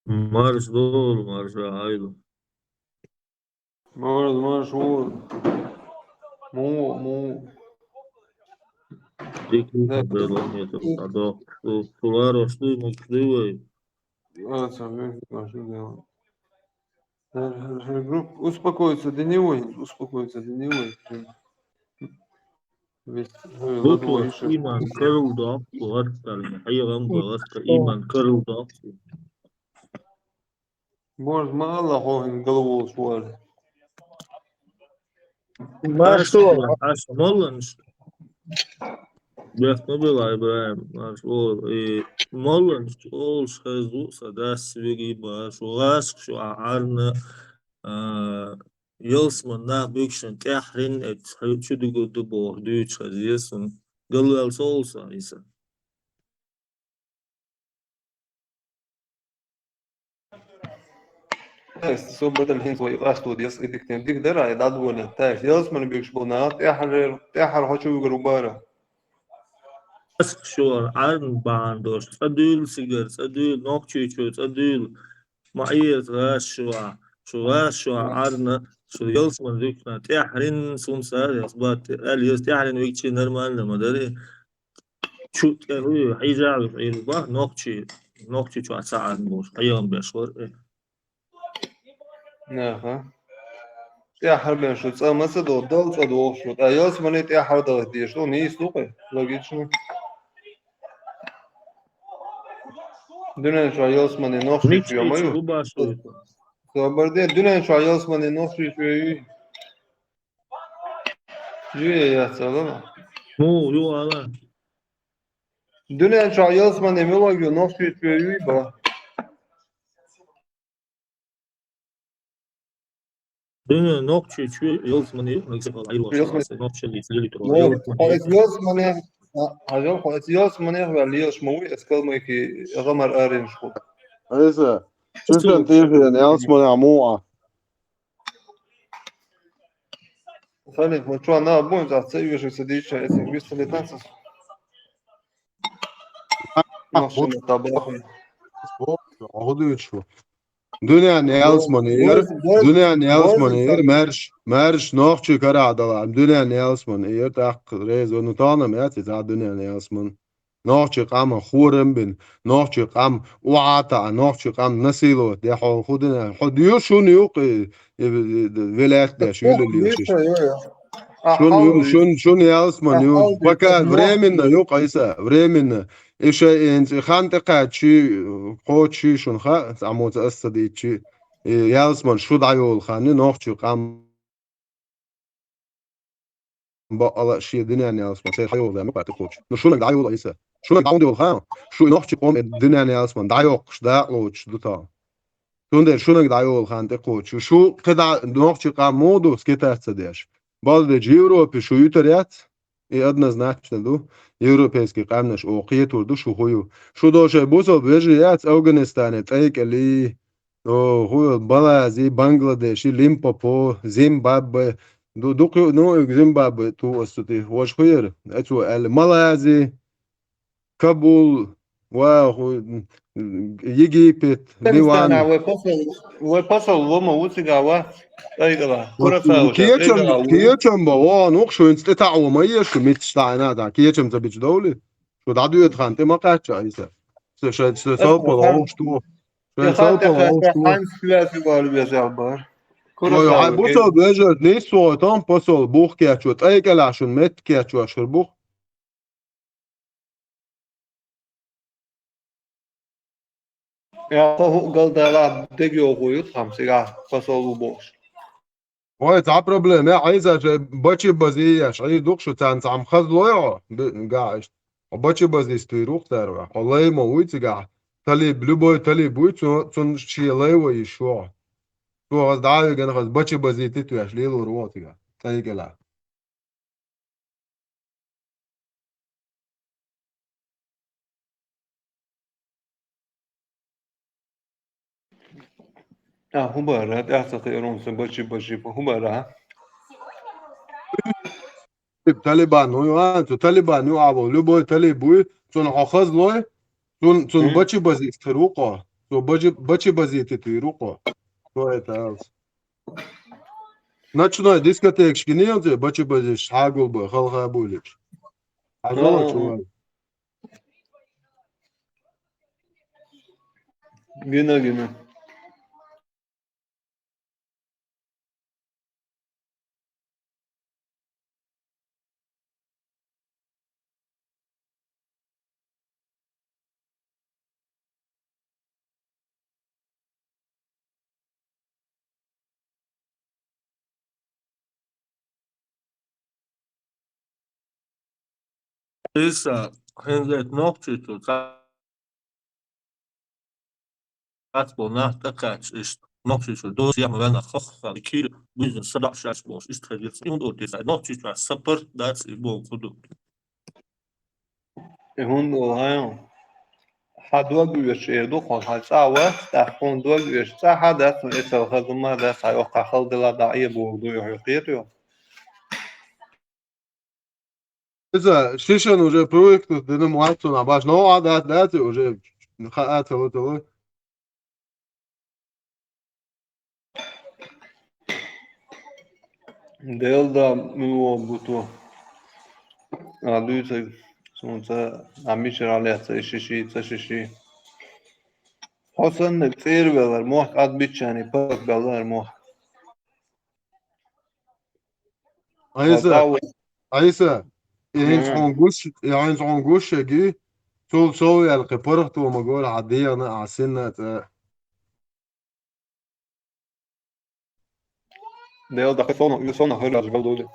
Марш долу, марша Ӏайла. Марш, марш, вот. Му, му. Дикий Да. Белый нету, а да. Су-, суларо, что ему кривой. А, сам, я не знаю, что делать. Э, э, э, групп-, успокоиться до него, успокоиться до него. Весь, ой, Тут ладно, вот ещё. Иман кырылды, вот так, хьайгам баласка иман кырылды. Может, мало хохин голову швали. Машула. Аш молланш. Бехтну била Ибрагим. Аш ол, и молланш, ол шхезу садас веги баш. Улаш шу арна, а, йылсман на бюкшен тяхрин, эт чудугу дубо дючха зесун. Галуэл солса, иса. Со бадам хин свой лашту дес идик тем дик дара, и дадволя. Так, йылсман бюкш был на, тяхар, тяхар хочу выгру бара. Ас шуар, арн бандош, цадуйл сигар, цадуйл, нокчичу, цадуйл. Ма иет гаш шуа, шу гаш шуа, арна, шу йылсман бюкшна, тяхрин сумса, ясбат, эл йылс тяхрин викчи нормально, мадари. Чу тӀе руй, хьижагӀ, хьижба, нохчи, нохчи чу а ца армуш, хьайгӀан беш вар, э. Аха. ТӀехьар бен шу, цӀа маца до, дал цӀа до шу. ТӀа йос мане тӀехьар дал деш, ну, не слухай, логично. Дунен чу йос мане нохчи Мичи чу, я мою. Чу башу. Собарде, дунен чу йос мане нохчи чу, я. Юе яцалама. Ну, ю ала. Дунен чу йос мане милогю нохчи чу, юй ба. Дунен нохчи чу йос мане, нохчи чу, йос мане. Нохчи чу, йос мане. Ну, йос мане. А, а йос, йос мане, ва лиос муй, эскал муй ки, гамар арин шку. Айса. Чушан тихи, йос мане амуа. Салим, вот что, она будет, а цель вижу, сидит, а если выстрелит, танцы. Машина табаха. Огудучу. Дунен йос мане ир, дунен йос мане ир, марш, марш, нохчи карадала, дунен йос мане ир, так, резо, ну, танам, я, ти, за дунен йос мане. Нохчи къам хурам бин, нохчи къам уата, нохчи къам насиловать де хьо худина. Хьо дю шун юк, э, э, э, велят де, шуйла лиучиш. Шун ю, шун, шун йос мане ю. Пока временно юк, айса, временно. Иша энц, хан текачи, хочи шун ха, амоца ассадичи. Э, йос мане шу дайол хани, нохчи къам Баъала ши дунен йос мане, сай хайол да, мукъа тикъуч. Ну, шунаг дайол айса. Шунаг даун диол ха. Шу нохчи къом дунен йос мане, дайокш, дакълуч, дута. Тунде шунаг дайол хан тикъуч. Шу кеда нохчи къам моду скитаться деш. Балде Европе шу ютарят, и однозначно ду. Европейский къамнаш о къетур ду шу хую. Шу доше бусо бежи яц Афганистане, тайкали. О, ху-, Малайзи, Бангладеши, Лимпопо, Зимбабве. Ду-, дукху-, ну, Зимбабве ту осути. Вож хуйр, эцу эл Малайзи, Кабул, ва ху-, Египет, Ливан. Вы посол, вы посол, лома уцигава. Айгала. Курасава. Киечам, киечам ба, о, ну, шу институт, о, ма еш, митштайна, да, киечам за бич доули. Шу дадует хан, ты макача, айса. Шу, шу, шу, сау пола, о, что? Ой, ай, бусо бежер, не со, там посол, бух кечо, тай калашун, мет кечо, шур бух. Я, хо, галдала, деги огуют, хам, сега, посол у бош. Ой, ца проблема, я, айза же, бачи бази, я, шай дух шу цан цам хаз лойо, б-, гааш. Бачи бази стуй рух тарва. Олай мо уй цига. Талиб, любой талиб уй, цун, цун ши лай ва ишо. Цу газ дави ген газ бачи бази ти туяш лилу руо цига. Тай гела. А, хубара, да, са ты рум сы бачи бачи, хубара. Талибан, ну, а, цу талибан, ну, а, любой талиб уй, цун хохаз лой, цун, цун бачи бази стыру ко, цу бачи, бачи бази ти туйру ко. Что это? ночной дискотекаш гинийла, бача базиш, хьагул бай, халха буйлич. Хьагул чувай. Гина, гина. Иса, хӀинца нохчийчу ца-, цацбо нах тӀакхаьчча, иштта нохчийчу доза яхма ваьнна хоххал, кийра буьзна садоӀ шаьш болуш, иштта хезира. И хӀунда олу тесай? Нохчийчохь сапарт дац и боху хӀу ду. И хӀунда олу хьайна? Хьан дог оьшуш эр ду хьо, хьан цӀа вац, тӀаккха хьуна дог оьшуш цӀа хьан дац, хьуна эцал хаза ма дац, хьан йоккхахь хала дела дӀа ӀебогӀу ду, хьоьга кхетайо? Иза, шишан уже привыкнуть дина ма вац цунах, баш новкъа дац, дац и уже, хаа ца ло, ца ло. Делда мило буту. А дуьйцург, сунца, а мичара лаьцна и шиши, ца шиши. Хьо санна цӀера велар мохк, Ӏад биччани паргӀат беллар мохк. Айса, Айса, и хӀинца хьуна гуш, и хӀинца хьуна гуш шаги, цул сов яьлла кхин паргӀато ма гора хьан дегӀана а, хьан синна а цӀа. Дела даха сона, и сона хӀара жагал доли.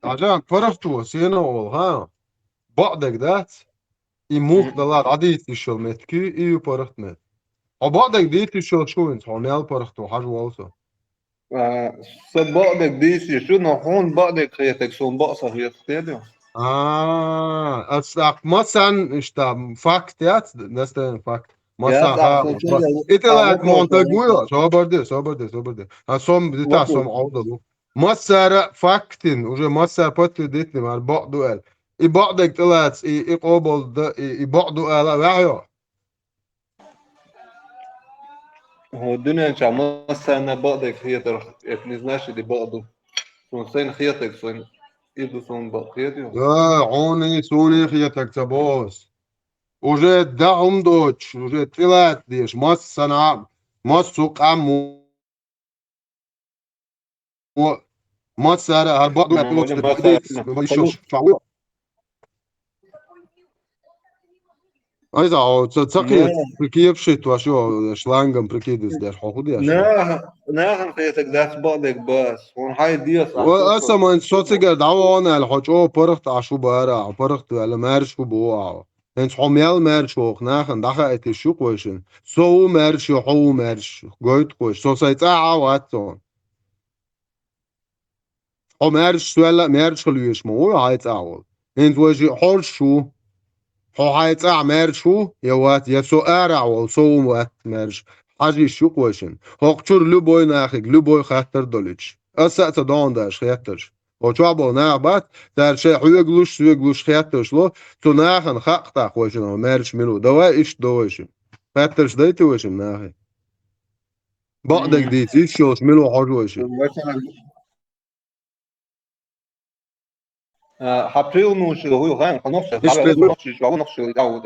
Хьажа, паргӀато, сено олу, хьа? Бакъдерг дац? И мух дала дӀадийца йиш йолу меттиг, и ю паргӀат мет. Хьо бакъдерг дийца йиш йолу шу хӀинца, хьо мел паргӀато хьажа волу со. А, сан бакъдерг дийца йиш ю, но хьуна бакъдерг хетарг суна бакъ ца хета, кхетий? А, ас тӀаккха массарна иштта факт яц, настоящий факт. Масса Яц, а, ха, сан чуьра и тӀелаьцна ма вон таг ву йо, собар де, собар де, собар де. А сом, дита сом Ӏовдалу. Массара фактин, уже массара подтвердитни мара бакъ ду аьлла. И бакъдерг тӀелаца, и, и къобал да, и, и бакъ ду ала а ваьхьа йо? ХӀо дуьнен чохь массарна бакъдерг хетарх, это не значит, и бакъ ду. Суна сайна хетарг, сайна и ду суна бакъ, кхетий? Да, хьуна, суна хетарг ца боху ас. Уже да хӀума доцуш, уже тӀелаца деш, массана, массо а къам О, массара хӀара бакъ ду аьлла, лоцу тӀе бакъ дийца, вай шо чохь ву. Айза, о, ца, ца кхета, прикидываешься, ваша, шлангом прикидываться деш, хьо хӀун деш? Наха-, нахана хетарг дац бакъдерг бас. Хьуна хьайн деза. О, аса ман со цигара дӀавахана аьлла, хьо чӀогӀа паргӀат Ӏаш ву бара, хьо паргӀат ваьлла, маьрша хӀу боху ахьа. ХӀинца хьо мел маьрша воху, нахана дӀахаийта йиш ю-кх вайшинна. Со ву маьрша, хьо ву маьрша, гойту-кх вайша. Со сайн цӀахь а вац цунна. Хьо маьрша, соьлла а маьрша хила везаш ма ву хьайн цӀахь волу. ХӀинца вайшиъ хьожуш ву. Хьо хьайн цӀахь маьрша ву, я вац, я со арахь волу, со ву вац маьрша. Хьажа йиш ю-кх вайшинна. ХӀокху чуьра любой нахе, любой хаттар а долуьйтуш. Аса а ца догӀун даьлла хеттарш. Хьо чохь болу нах бац, цара шайн хьоьгалуш, соьгалуш хеттарш ло, цу нахана хаьа тӀаккха вайшинна маьрша мила ву. Давай иштта до вайшинна. Хаттарш дайта вайшинна нахе. Бакъдерг дийца йиш йолуш мила ву хьожа вайшинна. А, хьан пхьийланаш хӀу ю хаьа, хьан нохчий, Иш хьан пхьийлан нохчий, чӀогӀа нохчий, тӀаьхьа ву.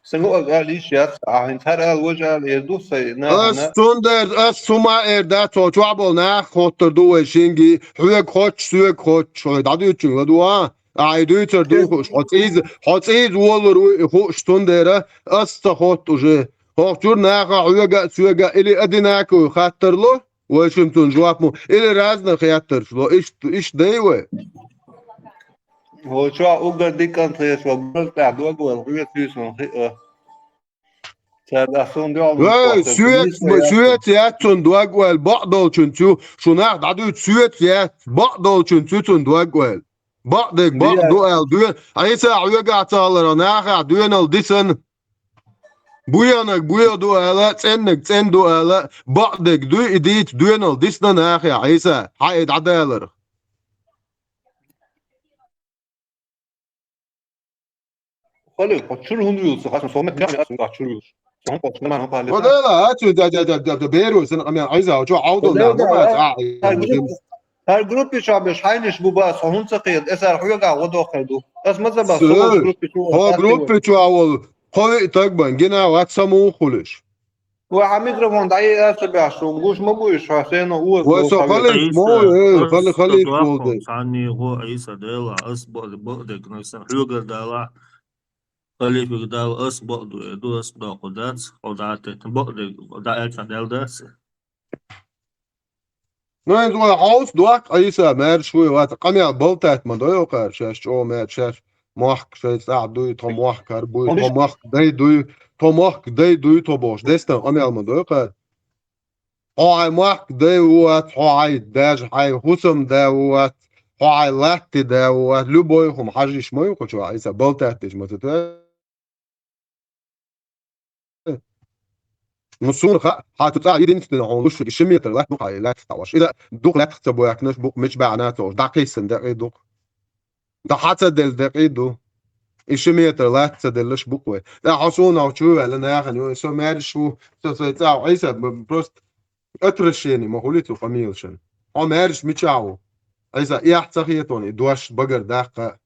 Сан гуъа ала йиш яц, ахьа хӀинца хӀара ала, важа ала эр ду сайн нахана. Ас цундела, ас цу ма эр дац, хьо чохь болу нах хоттур ду вай шинги, хьоьга хоттуш, соьга хоттуш, хьой дӀадуьйцучуьнга ладугӀа, ахьа и дуьйцур дуй хууш, хьо цӀийза, хьо цӀийза волур ву и хууш, цундела ас ца хотту уже. ХӀокху чуьра наха хьоьга а, соьга а или одинаковый хаттар ло, вайшимма цунна жоп ма, или разный хеттарш ло, иштта, иштта дай вай. ХӀо чохь уггар дика кӀант хеташ ван, гург тӀехь дог ван, хьоьца юьйсун хиъа. Цара ас суна дуьхьал Вай, вуьйцу, соьца, соьца яц цунна дог ваьлла, бакъдолчуьнца ю, шу нах дӀадуьйцу, соьца яц, бакъдолчуьнца ю цунна дог ваьлла. Бакъдерг бакъ ду аьлла, доьна, Ӏийса хьоьгахь ца хиларх, нахехь доьналла дисана. Буянаг буя ду ала, цӀеннаг цӀен ду ала, бакъдерг дуй и дийца доьналла дисна нахехь, Ӏийса, хьан и дӀадаларх. Халил, хьо чуьра хӀунда вуьйлу ца хазна, со меттехь а ас хьуна чуьра вуьйлуш. Ва дела, а цу да да да да да беру сан къамел Ӏайса, чу Ӏавдал да, ма ца. Гьар группа чу беш хьайнаш бу ба, со хӀунца кхел, эсар хьоьга гӀодоххе ду. Ас ма ца ба, со группа чу. Хо группа чу авал, хо ви таг бан, гина ват саму хулиш. Ва хьа микрофон дӀае аса бяхш, гуш ма буйш, хьо сено уаз. Ва со халиф мо, э, хали халиф болде. Санни гӀо Ӏайса дела, ас бо бо дек, на сан хьоьгар дала. Халифик дала ас бо ду, э, ду ас доху дац, хо датет, бо дек, да эца дел дац. Ну, эн зула хьаус дуак Ӏайса, маьрш вуй, вац, къамел балтат ма дойо кхар, шаш чӀо маьрш, шаш мохк, шай цӀа дуй, тхо мохк кар буй, тхо мохк дай дуй, тхо мохк дай дуй, тхо бош. Дестан къамел ма дойо кхар. Хьо хьай мохк дай вуат, хьо хьай даже хьай хусам да вуат, хьо хьай латти да вуат, любой хум хьажиш ма ю кху чу Ӏайса, балтат деш ма ца. Ну, суна ха, хьа цу цӀа единственный хьуна луш, иши метр лат бу хьай лат таваш. Иза дух лат ца буякнаш бу мич баъна цош, дакъисан дакъи дух. Да хьа ца дел дакъи ду. Иши метр лат ца деллаш бу кхуй. Да хьо суна чу вела нахана, ё, со маьрш ву, со, со цӀа Ӏайса, м, просто отвращение ма хули цу къамелшан. Хьо маьрш мича ву. Ӏайса, яхь ца хетон, и дош багар даккха.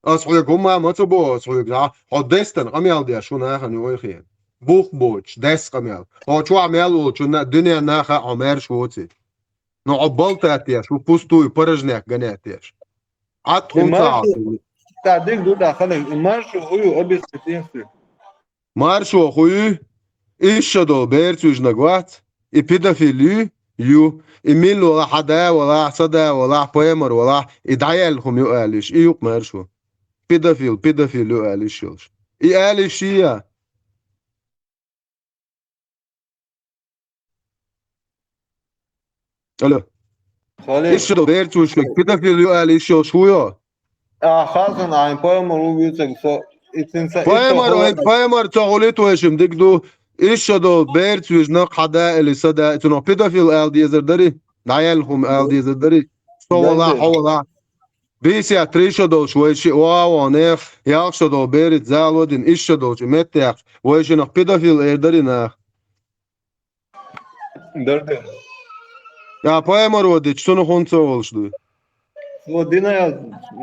Ас хьоьга хӀумма ма ца бо, ас хьоьга, хьо дестан къамел деш, хӀу нахана ю ойхен. Бух боч, дес къамел. Хьо чуа мел волчу на, дуьнен наха хьо маьрш воци. Ну, хьо балтат деш, хӀу пустую порожняк ганят деш. Ат хӀун ца хьо. Та диг ду да хана, и маршу хӀу ю объяснить. Маршо хуй, ишшадол берцуьжнаг вац, и педофил ю, ю, и мил вала, хьада вала, сада вала, поэмар вала, и дӀаял хум ю алиш, и юк маршо. Педофил, педофил ю алиш йолш. И алиш я. Алло. Хале. Ишшадол берцуьжнаг, педофил ю алиш йолш хуй. А, хазан айн, поэмар у вицег со, ицин са, Поэмар, ой, поэмар ца гулит вешим дик ду. Ишшадол берцуьжнаг хьада или сада, ицунах педофил ал дезар дари, дӀаял хум ал дезар дари. Со вала, хьо вала. Бийсия тришадолш вайши, ва, ва, нех, ялхшадол берит зал вадин, ишшадолш и меттех, вайшинах педофил эр дари нах. Дарден. Я поэмар вадич, цунах хӀун ца волуш ду? Цо дина я,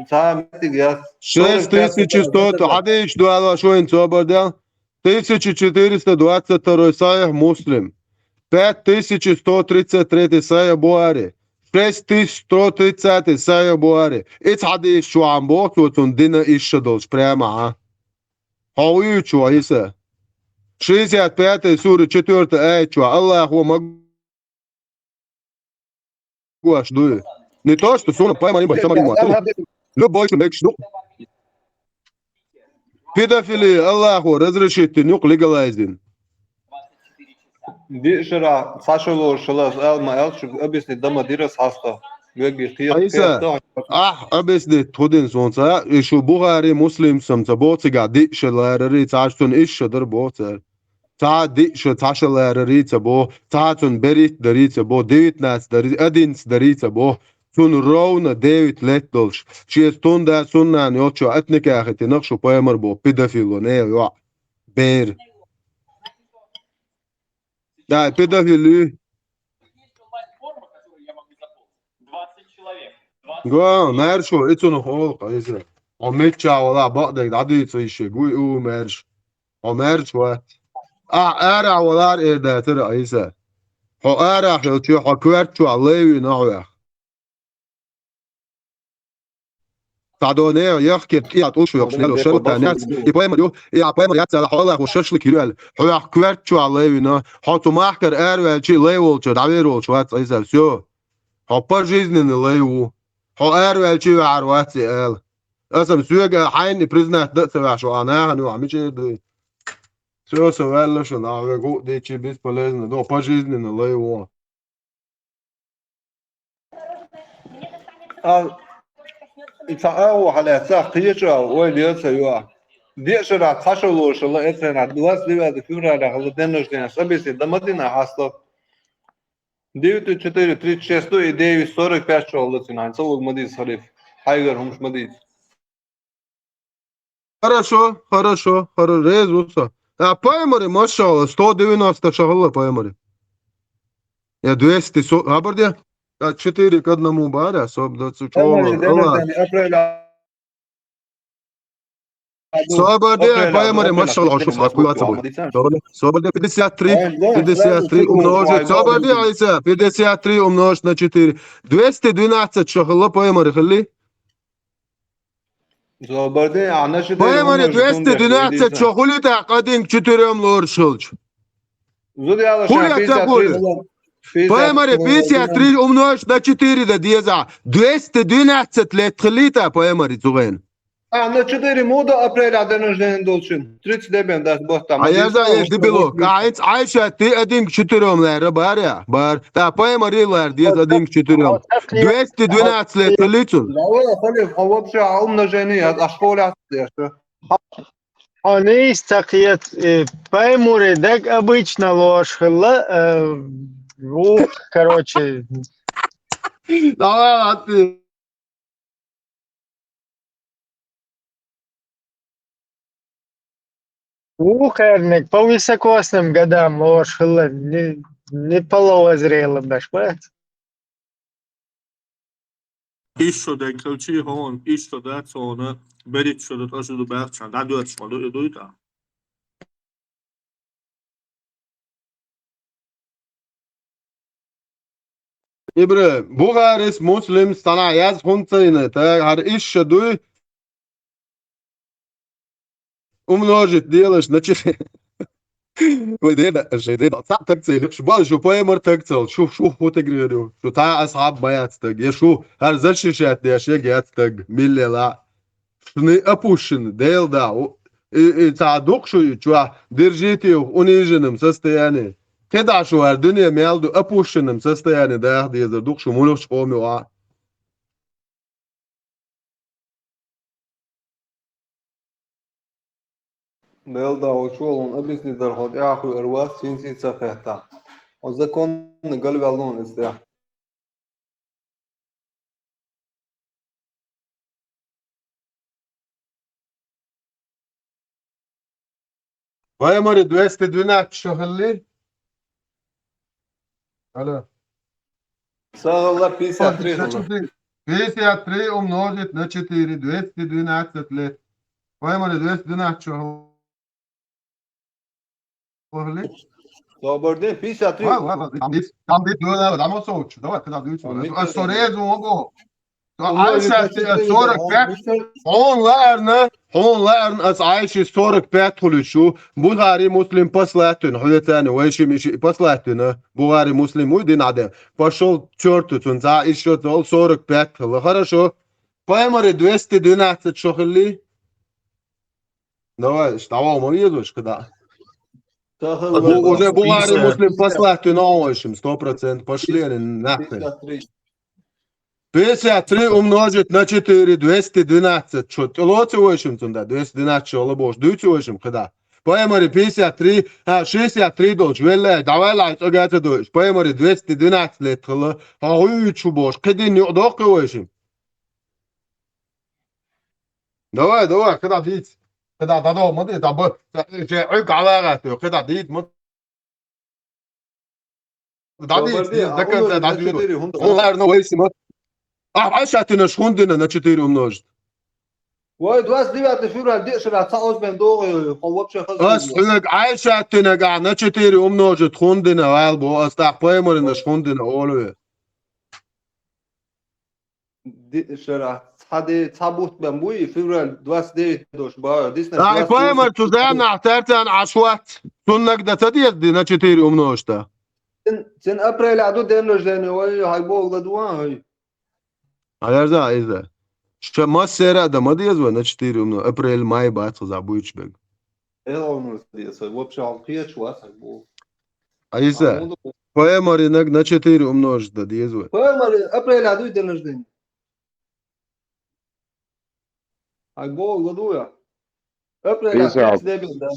цхьа меттиг яц. Шесть тысяч сто, хьадийш ду ала шоин цо бардел. Тысяча четыреста двадцать второй Сахих Муслим. Пять тысяч сто тридцать третий Сахих Бухари. Шесть тысяч сто тридцатый Сахих Бухари. Иц хьадийш чуам боху цо цун дина ишша долуш прямо, а? Хьо вуьйчу, Ӏийса? Шестьдесят пятая сура, четвёртая аят чу, Аллахо ма гуш дуй. Не то, что суна поймали, бой, самали, ма, любой, что мекш, ну. Педофилия Аллахо разрешить дин, юкъ легалайз дин. Диъ шара цхьа шо лоруш хилар, ас ала ма аьлча, объяснить дан ма дира ас хьаста. Вегги кхета, Ӏийса, кхета. Ахь объяснить хӀу дина суна ца, и шу Бухари, Муслим сам ца боху цигахь диъ шо ларари, цхьа шо цунна исс шо дара боху цара. Цхьа диъ шо, цхьа шо ларари ца боху, цхьа цунна берит дари ца боху, девятнадцать дари, одиннадцать дари ца боху. Цунна ровно девять лет долуш. Шеца тун да, суннан йолчо атникахи тинах шу пайхамар боху, педофило, не йоӀ. Бер. Да, педофили. Го, маьршо, и цунах олу-кх иза. Хьо мичча вала, бакъдерг дӀадуьйцу ише, гуй у, маьрш. Хьо маьрш вац. Ахь арахь валар эр дацара Ӏийса. Хьо арахь хилча, хьо коьрта чохь лай вина хьоьх. Цхьадоне яхкира кӀият уш вехаш лело шарлатан яц, и пайхамар ю, и а пайхамар яц аьлла, хьо Аллахо шашлык йира аьлла. Хьоьх коьрта чохь лай вина, хьо цу махкара араваьлчи лай волчо дӀавер волчу вац Ӏийса, всё. Хьо пожизненный лай ву. Хьо араваьлчи ваьхьар вац и ала. Аса-м соьга хьайна и признать дан а ца ваьхьаш, а нахана ю, а мичара ду? Всё, со ваьлла шуна, а вегу а дичи бесполезно, до пожизненный лай ву. А, и цхьа агӀо хьалаьцна, кхечу а ойла яц а ю а. Диъ шарахь цхьа шо лоруш хилла, эцхьанахь двадцать девятого февраля хилла день рождения, собеси дан ма дина хьаста. Девять четыре тридцать шесть и девять сорок пять чохь хилла цуьнан, ца луг ма дийца, халиф. Хьайгара хӀумаш ма дийца. Хорошо, хорошо, хоро-, реза ву со. А Паймари, машалла, сто девяносто шо хилла Паймари. Я двести, со-, хабар де? А четыре к одному бара, соб да цу чола. Паймари, день рождения, апреля. Собар де, Паймари, машалла, шо схватываться будет. Собар де, пятьдесят три, пятьдесят три умножить. Собар де, Айса, пятьдесят три умножить на четыре. Двести двенадцать шо хилла Паймари, хилли? Собар де, а на четыре умножить. Паймари, двести двенадцать шо хулита, один к четырём лоршилч. Хули ца хули? Паймари, пятьдесят три умножить на четыре да деза. Двести двенадцать лет хилита Паймари цугайн. А, на четыре муда апреля день рождения долчин. Тридцать девять, да, вот там. А я за, я дебилок. А, эц Айша, ты один к четырём, наверное, бар я, бар. Да, Паймари лар, дез один к четырём. Двести двенадцать лет хилицу. Да, вот, а вообще, а умножение, а школа, я что? Хьо нийса ца кхета, э, Паймари даг обычно лош хилла, э, ух, короче. Давай, ладно. Ухарник по високосным годам лош хилла, не, не по ловозрелым, баш, ба? Ишшо деккхилчи хьона, ишшо дац хьона, берриг шо ду, тӀа шо ду баьхчан, дӀадоьрташ ма ду, и дуй тӀа. Ибра, Бухарис, Муслим, сана яз хунцайна, та хар ишша дуй, умножить делаешь на четыре. Ой, деда, же, деда, ца так цель. Шу бал, шу Паймари так цель, шу, шу хутагрерю, шу та асхаб маяц так, я шу хар защищать деш, я гяц так, миллела. Шуны опущен, дел да, у, и, и ца дук шу, и чуа, держите их в униженном состоянии. Кеда шу хар дуне мел ду опущенном состоянии, да, деза дук шу мулуш коми ва. Белда, очолун объяснить дар хот, я хуй эрвас, син син ца хета. О законный галвалун истя. Паймари, двести двенадцать шо хилли? Алло. Сагала пятьдесят три хилла. Пятьдесят три умножить на четыре, двести двенадцать лет. Паймари, двести двенадцать шо хилли? Собар де, пятьдесят три. Ва, ва, ва, там дис, там дис, да, да, там он соуч. Давай, когда дис. А сорезу ого. Айша, сорок пять. Он ларна, он ларна, ас Айши сорок пять хулишу. Бухари, Муслим послатун, хуйцани, вайши миши послатун. Бухари, Муслим уйдин аде. Пошёл к чёрту, цунца ещё цол сорок пять хилла. Хорошо. Паймари, двести двенадцать шо хилли? Давай, давай, мы едешь, когда? Уже Бухари, Муслим послатун, он, в общем, сто процентов. Пошли они нахрен. Пятьдесят три умножить на четыре, двести двенадцать. Чё, лоци, в общем, цунда, двести двенадцать шо лабош, дуйци, в общем, когда? Паймари, пятьдесят три, а, шестьдесят три долч, веллай, давай, лай, цогата дойш. Паймари, двести двенадцать лет хилла, а хуй чу бош, кедин ю дохка, в общем. Давай, давай, когда дит? Когда дадо, ма дит, да б, же, ой, гала, когда дит, ма. Да дит, да конца, да дит. Он, наверное, вайши ма. А, Айша, ты наш хундина на четыре умножить. Ой, двадцать девятое февраля, дешера, ца озбен догы, по вообще хазу. Ас хунаг Айша, ты нага на четыре умножить хундина, вал бо, ас так Паймари наш хундина, олве. Ди-, шера, ца де, ца бут бен буй, февраль двадцать девять дош, ба, дисна. Ай, Паймари, цу зана, тартан ашват. Суннак да ца дез ди на четыре умножить. Цин, цин апрель аду день рождения, ой, хай бо ладуан, ой. А я за, я за. Ша ма сера да ма дез ва на четыре умно, апрель, май бац, забудь бег. Эл он дез, вообще, он кияч ва, хай бо. А я за. Паймари наг на четыре умножить да дез ва. Паймари, апрель аду день рождения. Ай, бо, ладуя. Апрель Иса, тридцать девять, да.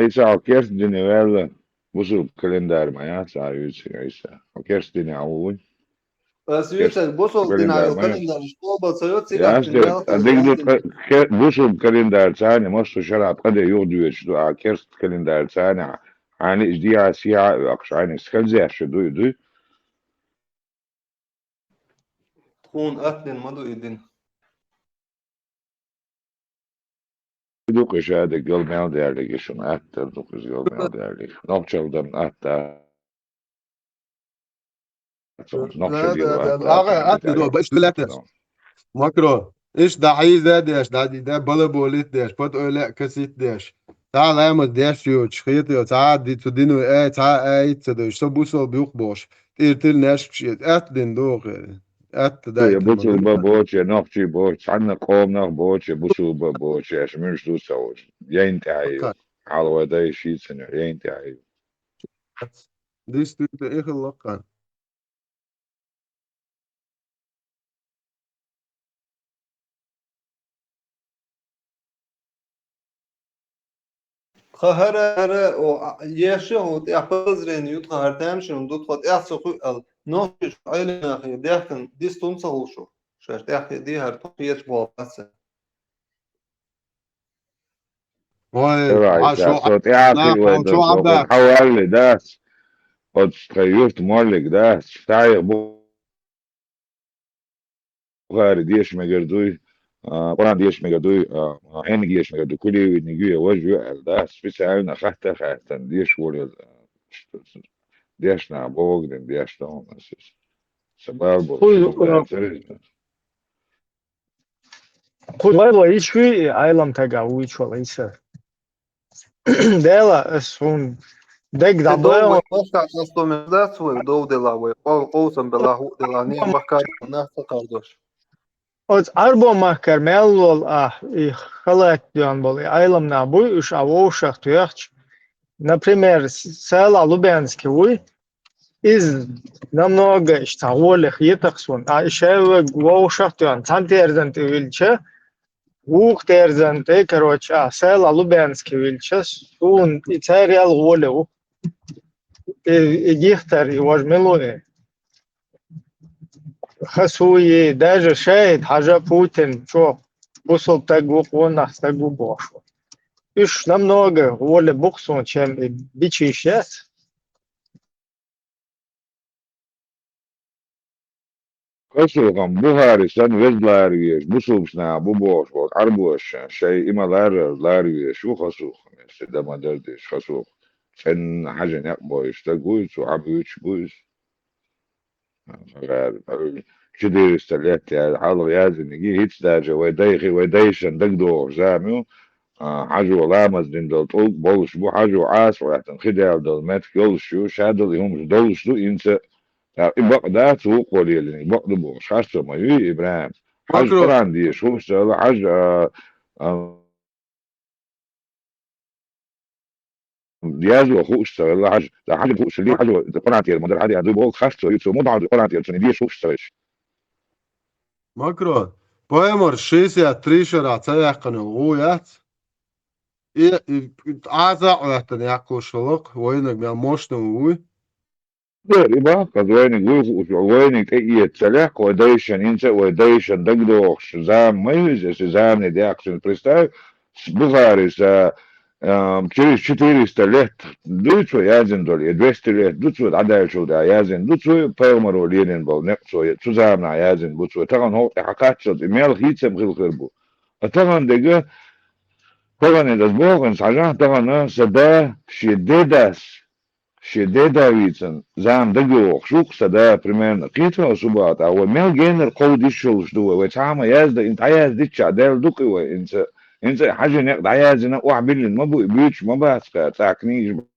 Иса, керст дини велла. Бусу календарь мая, са юч, Иса. Керст дини аулунь. Ас вецар бусул динара календарь, календарь школа ца йоц, яс де, а диг ду ке-, бусул календарь цани, массу шара къаде югдуьвечу ду, а керст календарь цани, хьани иш диа сиа а векъаш, хьани скользящий дуй, дуй. Тхуна атта дин ма ду и дин. Дукха ша де гал мел дерлиги шуна атта, дукха гал мел дерлиги. Нохчалдан атта. Нохча дир вара. Ага, атта до, баш билетес. Макро. Иш да хьийза деш, да ди да бала болит деш, пот ойле касит деш. Та ламаз деш йоч, хит йоч, а ди цу дину, э, ца, э, ит ца деш, со бусул бюх бош. Тир тир неш кши, атта дин до хе. Атта да. Я бусул ба боч, я нохчи боч, цанна къом нах боч, я бусул ба боч, я шмюш ду сауч. Я интяй. Хьалва дай шицане, я интяй. Действительно, их лакан. Тха хӀара, хӀара, о, а, еша хӀу тӀехь подозрение ю тха хӀара тамашийна ду тхо тӀехь ца хуьал, нохчийчу Ӏелам нахе дехкан дистун ца хул шу, шаьш тӀехь хи ди хӀара тхо кхеташ болу бац. Ой, давай, а да, шо со тӀехь а нах кхин вай хьо дан чу со Ӏабда. Хьо валли дац. Оцу тхайн юрт моллиг дац. Тайх бу Бухари деша мегар дуй, а, Къуръан деша мегар дуй, а, а, Ӏениг деша мегар дуй, кулевидник ю я важа ю аьлла, да, специально хатта а хаьттина, деша волийла, а, дешна богу дина, дешна хӀума аса. Сан бала болу, кхуза, шу букъа а ца везна. Кхуза вай вайчуьй, Ӏелам тага вуьйчу вала Ӏийса. Дела, ас хӀун дег Э, дов дабойл. Вай, паста, ас томеш дац вай, дов дела вай, къов-, къовсам бела, хӀу дела, не махкар, нах ца кхардош. Оцу Ӏарбо махкара мел волу ахь, и халат доьгӀна болу, и Ӏелам нах буй, уьш а вовшах тоьхча. Например, с-, Сала Лубянский вуй, иза намного иштта гӀоле хетакх суна. А и шаьвваг вовшах тоьхна, цхьана терзан тӀе вилча, вукху терзан тӀе, короче, а, Сала Лубянский вилча, суна и царел гӀоле ву. И, и гихтар, и важа мила ву и? Хасуи, даже шаьхӀид хьажа Путин, чо бусул стаг ву, къонах стаг ву бохуш ву. Уьш намного гӀоле бу-кх суна, чем и бичийш яц. Хасухам Бухари санна веза лара везаш, бусулбаш наха бу бохуш волу Ӏарбоша, шайн и ма ларра лара везаш ву Хасухам, если дан ма дара дезаш Хасух. ЦӀенна хьажа некъ бойуш стаг вуй, цу хьан буьйцуш бу иза. Четыреста лет яьлла хьалха яздиниг, хӀинца даже вай дайхи, вай дайшан дагадогӀуш зама ю, а, хьажо ламаз дина долу тӀулг болуш бу, хьажо Ӏаса гӀоьттина хи даьлла долу меттиг йолуш ю, ша долу и хӀумаш долуш ду, хӀинца, а, и бакъ дац, вукхо лелиниг бакъ ду бохуш, харцо ма юй, ИбрахӀим. Хьажа Макро. Къуръан деша хӀуш ца хилла, хьажа, а, а, Язо хууш ца хилла хьажа, ца хьажа хууш хилла хьажа, Къуръан тера ма дара хьажа, дуй боху харцо ю цо, ма бахьа Къуръан тера цунна деша хууш ца хилча. Макро, Поймар шестьдесят три шарахь ца яьккхина йолу гӀу яц? И, и, и, Ӏаза а гӀоьттина яккхалуш хилла-кх, вайнаг мел мощный вуй? Дера, и баккхаза вайниг вуй хууш, вайниг тӀе эца ца лаьа, вай дайшан, хӀинца а вай дайшан дагадогӀуш зама ма ю иза, аса замане даьккхачун представь, с-, Бухари са, ам, через четыреста лет дуй цо яздина долу, я двести лет ду цо дӀадаьллачул тӀаьхьа яздина ду цо, пайхамаро лелийна болу некъ цо, я цу заманахь яздина бу цо, тахана хӀокху тӀе хьан кхаччалц и мел хийцам хила хир бу. Ткъа тахана дега, тахана иза аса боху хӀинца хьажахь, тахана сан да шен дедас, шен деда вийцина зама дагайогӀуш ву-кх сан да, примерно, кхетахь субата, вай мел генара кховдийш йолуш ду вай, вай цхьа а ма язда, и дӀаяздиччахь даьлла ду-кх и вай, хӀинца, хӀинца и хьажа некъ дӀаяздина, охьабиллина ма бу, и буьйцуш ма бац-кх, цхьа книгаш бу.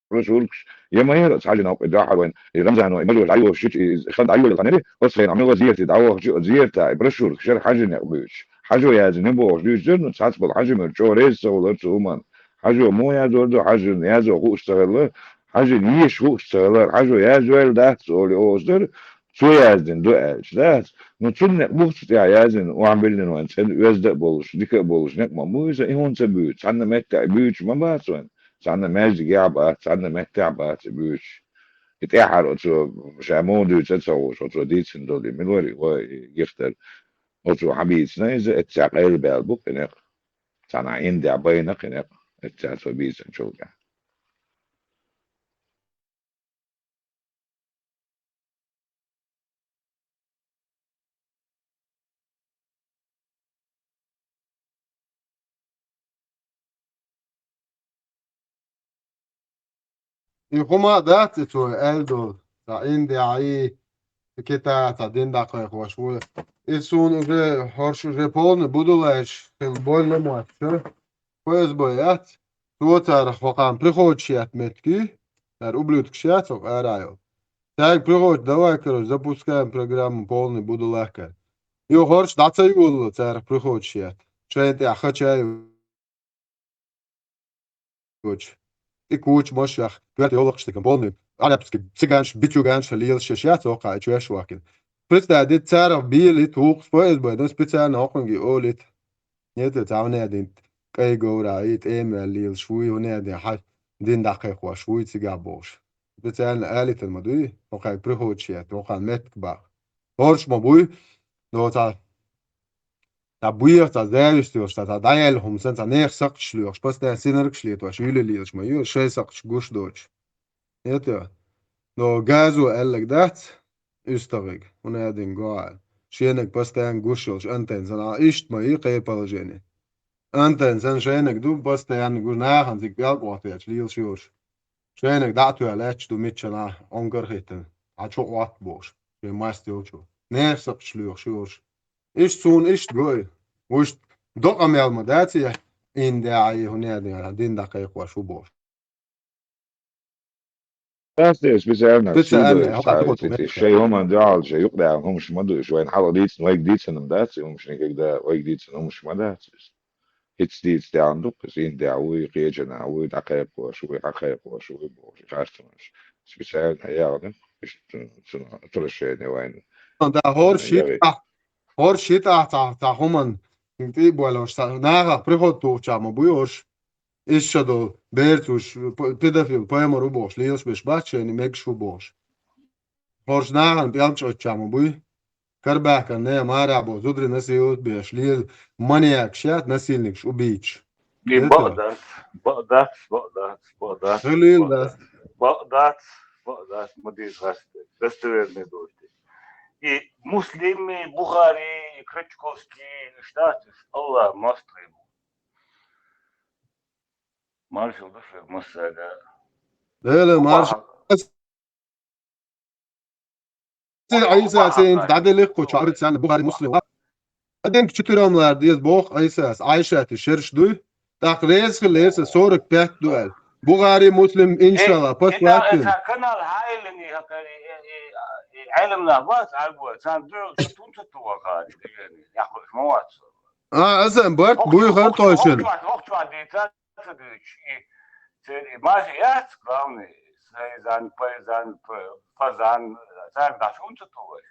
Брошюркаш, я ма яра, цхьа жинав кху дуьхьал вайн, и Рамзано, и мажор дӀайохуш, и хан дӀайолла ханери, оцу хенахь мила зерти дӀавохучу, оцу зертахь, и брошюрка шера хьажа некъ буьйцуш. Хьажо яздина бохуш дуьйцуш дара, ну, цхьацца болу хьажа муьра чӀогӀа реза ца волара цу хӀуманна. Хьажо муха язор ду, хьажин язо хууш ца хилла, хьажин йиш хууш ца хилла, хьажо яздойла дац, олий оцу дара, цо яздина ду аьлча, дац. Ну, цунна некъ бух цу тӀехь яздина, охьабиллина вайн, цӀена оьзда а болуш, дика а болуш, некъ ма бу иза, и хӀунда ца буьйцу, цхьанна меттехь буьйцуш ма бац вайн, цхьанна маьждигехь а бац, цхьанна меттехь а бац и буьйцуш. И тӀаьхьара оцо ша муха дуьйцу а ца хууш, оцо дийцина долу и мила вара и, вай, и Гихтара. Оцо хьан бийцина иза, эццехь къайлабаьлла бу кхин некъ. Цхьана Ӏин дехьа байна кхин некъ, эццехь цо бийцинчул тӀаьхьа. И хӀума а дац, и цо аьлла долу, цхьа Индия, и Китай, цхьа дин дӀакхайкхош ву. И суна уже, хӀорш уже полный будулаш хила бойла мотташ, ФСБ яц, цо царах хӀокхарна приходаш етта меттиг, цара ублюдкаш яц хӀокху арахь йолу. Цаьрга приходаш, давай, короче, запускаем программу полный будулаха. Юха хӀорш дӀа ца йолало царах приходаш етта. Шайна тӀехь хача а йоцуш. И куча машех, коьрта йовлакхаш дикан полный. Арабский цыганаш, бицюганаш лелаш шаьш яц хӀокху и чоьш вахкина. Представь, дита царах бийлит вукху ФСБ, ну, специально хӀокхуьнга и олит. Нет, цхьа хӀун яьдина кӀайн говра, и тӀема ваьлла лелаш вуй, хӀун яьдина хьан дин дӀакхайкхош вуй цигахь бохуш. Специально алитар ма дуй, хӀокхайн приходаш етта, хӀокхарна меттиг баккха. ХӀорш ма буй, но цхьа, цхьа буьйхьа, цхьа зависть йолуш, цхьа, цхьа дӀаяьлла хӀума санна, цхьа нехан сакхташ лоьхуш, постоянно синаргаш летош, юьле лелаш ма ю, шайн сакхташ гуш доцуш. Это, но газо аьлларг дац, уьстагӀиг, хӀун яьдина гохьа. Шенаг постоянно гуш йолуш антенна санна, а, иштта ма ю кхин положение. Антенна санна шайнаг ду, постоянно гуш, нахана цига пӀелг Ӏоттаьлча лелаш йолуш. Шайнаг дӀа а тоьлла лаьтташ ду миччанхьа, Ӏунгар а хӀиттина, хьан чу Ӏотта бохуш, шен маст йолчу. Нехан сакхташ лоьхуш йолуш. Иштта суна иштта гой. Вуьшта докъа мел ма дац, я Индия, хӀун яьдина, дин дӀакхайкхош ву бохуш. Дац те, специально, специально, хьо кхаъ духу цхьа, шайн хӀуманна дуьхьал, шайн юкъадаьхна хӀумаш ма ду, уьш вайна хьалха дийцина, вайга дийцина ма дац, и хӀумаш никогда вайга дийцина хӀумаш ма дац. ХӀинца дийца тӀехь ду-кх иза, Индия вуй, кхечанхьа вуй, дӀакхайкхош вуй, хьакхайкхош вуй бохуш, харцамаш. Специально яхана, иштта цунах отвращение вайна. Да, хӀорш хӀиттахь, хӀорш хӀиттахь цхьа, цхьа хӀуманна тӀе а болуш, цхьа нахах приход тухучохь ма буй хӀорш. Иза ша долу, берца уьш, п-, педофил, паймар ву бохуш, лелаш берш бац шайна, мегаш ву бохуш. ХӀорш нахана пӀелг чӀоттачохь ма буй. Карабаьхкан не, марехь бо, зударий насиловать беш, лела маньякаш яц, насильникаш, убийцаш. И бакъ дац, бакъ дац, бакъ дац, бакъ дац, хилийла дац. Бакъ дац, бакъ дац, ма дийца гӀаьсте, достоверный дочти. И Муслим, и Бухари, и Крачковский, и штаташ, Аллах мастер ему. Маршал ду шуьга массаьрга. Дела маршал. Ӏийса сен дӀаделиххо чу Бухари, Муслим. Аденка чу тирам лара деза боху Ӏийсас, Ӏайшати шерш дуй. ТӀаккха реза хила, реза сорок пять ду аьлла. Бухари, Муслим, иншалла, пас латтина. Канал хьайлани хакари, э, э, э, Ӏелам нах бац, Ӏарбой, царна дуьхьал тун ца тугӀа кхача, дегени, яхуш ма вац. А, аса барт буй хар тойшина. Охча, охча дийца. Ца дуьйцуш, и церан и мажа яц, главный, сайзан, пайзан, п-, пазан, царна дӀа шун ца тухуш.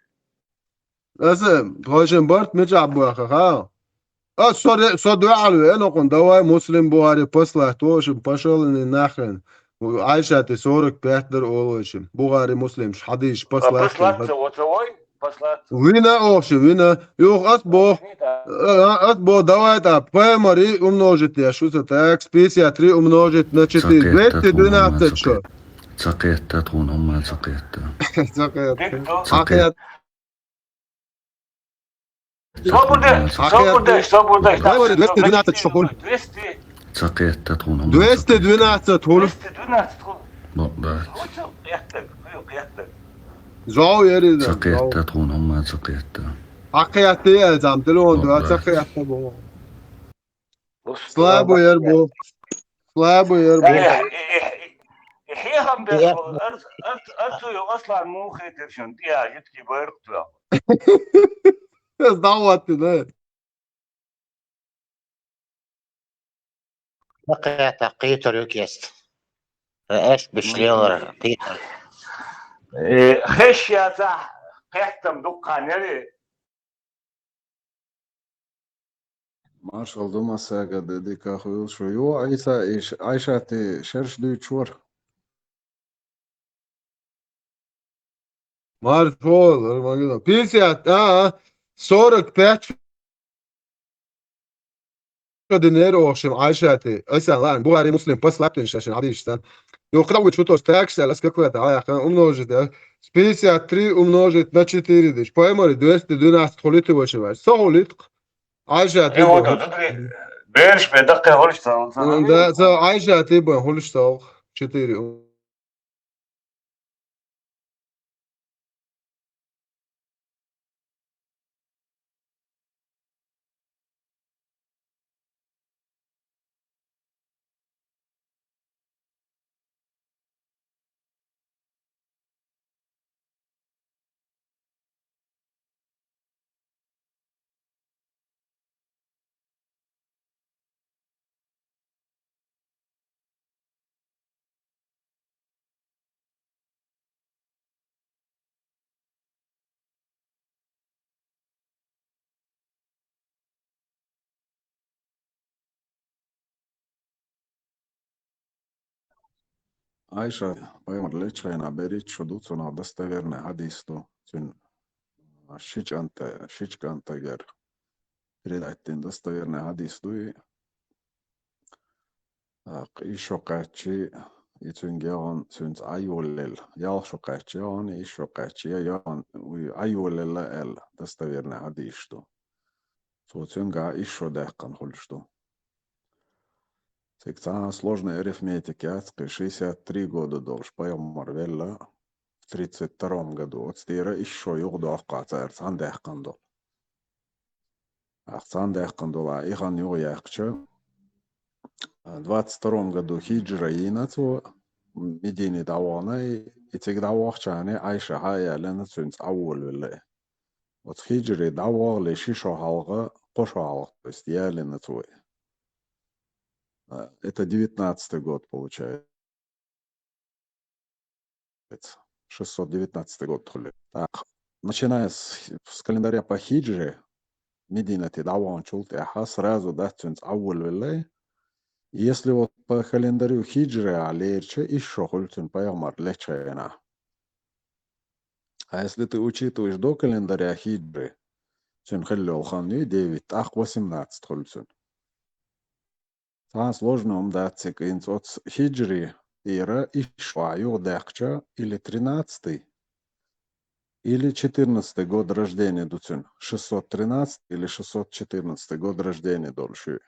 Аса, тхойшин барт мичахь боху, ха? Ас со ре-, со дуьхьал веана хӀокхунна, давай Муслим, Бухари, послать, в общем, пошёл и нахрен. Ӏайшати сорок пять дара олу вайшин. Бухари, Муслимаш хьадийша послать. Послать ца, ца вой? Вина охши, вина. Юха ат бо, а, ат бо, давай тӀа, паймари умножить я, шу ца так, пятьдесят три умножить на четыре, двести двенадцать шо. Ца кхетта тхуна хӀумма, ца кхетта. Ца кхетта. Ца кхетта. Собуде, собуде, собуде. Давай, двести двенадцать шо хуьлу. Двести. Ца кхетта тхуна хӀумма, ца кхетта. Двести двенадцать хуьлу. Двести двенадцать хуьлу. Бо, да. Зов яри да. Ца кхетта тхуна хӀумма, ца кхетта. Хьакхетта я зам, телефон ду, ца кхетта бо. Слабый яр бо. Слабый яр бо. Э, э, э, э, хьехам беш бо. Арц, арц, арцу йо аслан мухе тершин, тӀе а житки байрак туя. Ас дӀаватти, да. Кхетта кхетар ю кест. Аш биш лелар кхетар. Э, хеш яцахь, кхеттам дуккха нери. Маршал ду массаьрга, де дика хуьлда шу. Ю, Ӏийса, и ш-, Ӏайшати шерш дуьйцуш вара. Марш вол, Армагеддон. Пятьдесят, а, а, сорок пять динар оха шимма Ӏайшата. Асан лаан, Бухари, Муслим, послабленный шашин хьадисаш сан. Йо, кхавит шу тос такса, ас как это, а, умножить, да? С пятьдесят три умножить на четыре диш. Пайхамара двести двенадцать хулит ваша ваш. Со хулит. Ӏайшата. Э, вот, бо. Тут берш бе даккха хулиш ца, он сан. Да, со Ӏайшата бо хулиш ца. Четыре. Ӏайша пайхамар лечхьайна берриг шо ду, цунах достоверный хьадис ду. Цуьнан ши чӀанта, ши чӀантагара передать дина достоверный хьадис ду и. ТӀаккха и шо кхаьччи, и цуьнга яхана, цуьнца Ӏайоллел. Ялх шо кхаьччи яхана, и шо кхаьччи я яхана, уй Ӏайоллел аьлла, достоверный хьадисаш ду. Цо цуьнгахь исс шо даьккхина хуьлуш ду. Цига цхьа сложная арифметика яц, кхин шестьдесят три года долуш пайхамар велла, в тридцать втором году, оцу тӀера исс шо юхадоккху цара цхьаьна даьккхина долу. Ахь цхьаьна даьккхина долу а и хан юхаяьккхича, двадцать втором году хиджра йийна цо, Медине дӀавахана, и цига дӀавахча а Ӏайша хьа а яллина, цуьнца Ӏайоллавелла. Оцу хиджре дӀавахале ши шо хьалха, кхо шо хьалха, то есть яллина цо. А, это девятнадцатый год получается. Шестьсот девятнадцатый год хуьлу. Так, начиная с, с календаря по хиджре, Мединате дӀаваханчул тӀаьхьа сразу дац цуьнца Ӏайоллавелла. Если вот по календарю хиджре а лерча, исс шо хуьлу цуьнан пайхамар лечхьайна. А если ты учитываешь до календаря хиджры, цуьнан хилла йолу хан ю девять, тӀаккха восемнадцать хуьлу цуьнан. Цхьа сложно хӀума дац цига, хӀинца оцу хиджри тӀера исс шо юхадаьккхича, или тринадцатый, или четырнадцатый год рождения ду цуьнан, шестьсот тринадцатый или шестьсот четырнадцатый год рождения долуш ю.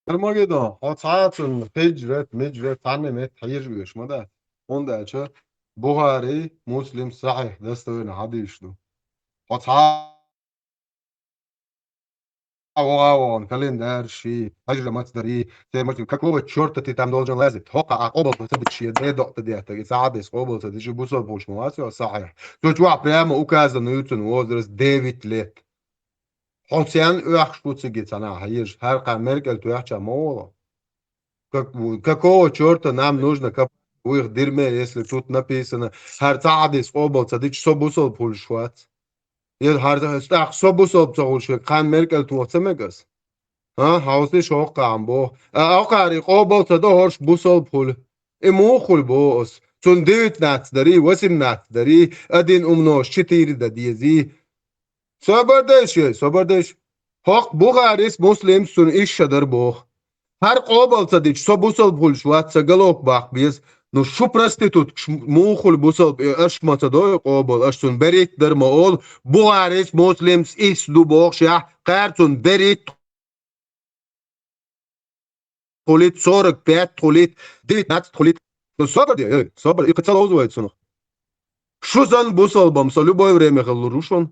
Армагеддон, хьо цхьа а цунна хиджрат, миджрат, цхьанна метта хьежа веш ма дац. ХӀунда аьлча Бухари, Муслим сахьихь достоверно хьадисаш ду. Хьо цхьа а вогӀа а вогӀун, календарь ши, хьежра маца дарий, те маца, какого чёрта ты там должен лазить? ХӀокху а къобал ца дича шен де доӀа ца деттарг, и ца хьадис къобал ца дича бусалба хӀуш ма вац вай сахьихь. Цу чохь прямо указано ю цуьнан возраст девять лет. Хьо царна оьхуш ву цига цхьана хьежа, хӀара кхана меркӀал тоьхча ма волу. Как-, какого чёрта нам нужно копать в их дерьме, если тут написано, хӀара ца хьадис къобал ца дича со бусалба хуьлуш вац? Я хӀара тӀаккха со бусалба ца хуьлуш верг кхана меркӀал тоха ца мега ас? А, хьовсийша хӀокхахьа боху. А, хӀокхара и къобал ца до, хӀорш бусалба хуьлу. И муха хуьлу боху ас? Цунна девятнадцать дарий, восемнадцать дарий, один умножь четыре дан дезий. Собар дайша, собар дайша. ХӀокху Бухарис, Муслимс цунна исс шо дара боху. ХӀара къобал ца дича, со бусалба хуьлуш вац, сан галок баккха беза. Ну, шу проституткаш муха хуьлу бусалба, э, аша ма ца до и къобал, аша цунна берритт дара ма олу, Бухарис, Муслимс исс ду бохушехь, кхара цунна берритт хуьлуьйту, сорок пять хуьлуьйту, девятнадцать хуьлуьйту. Ну, собар де, эй, собар, и кхин ца ловза вай цунах. Шу санна бусалба-м со любое время хила лур ву шуна.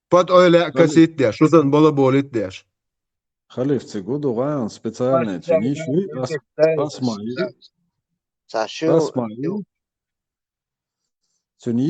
Под ойла касит деш, шу санна балаболит деш. Халиф, цига гу ду гӀан специальный, цуьнан йиш ю, ас, ас ма ю. Ас ма ю. Цуьнан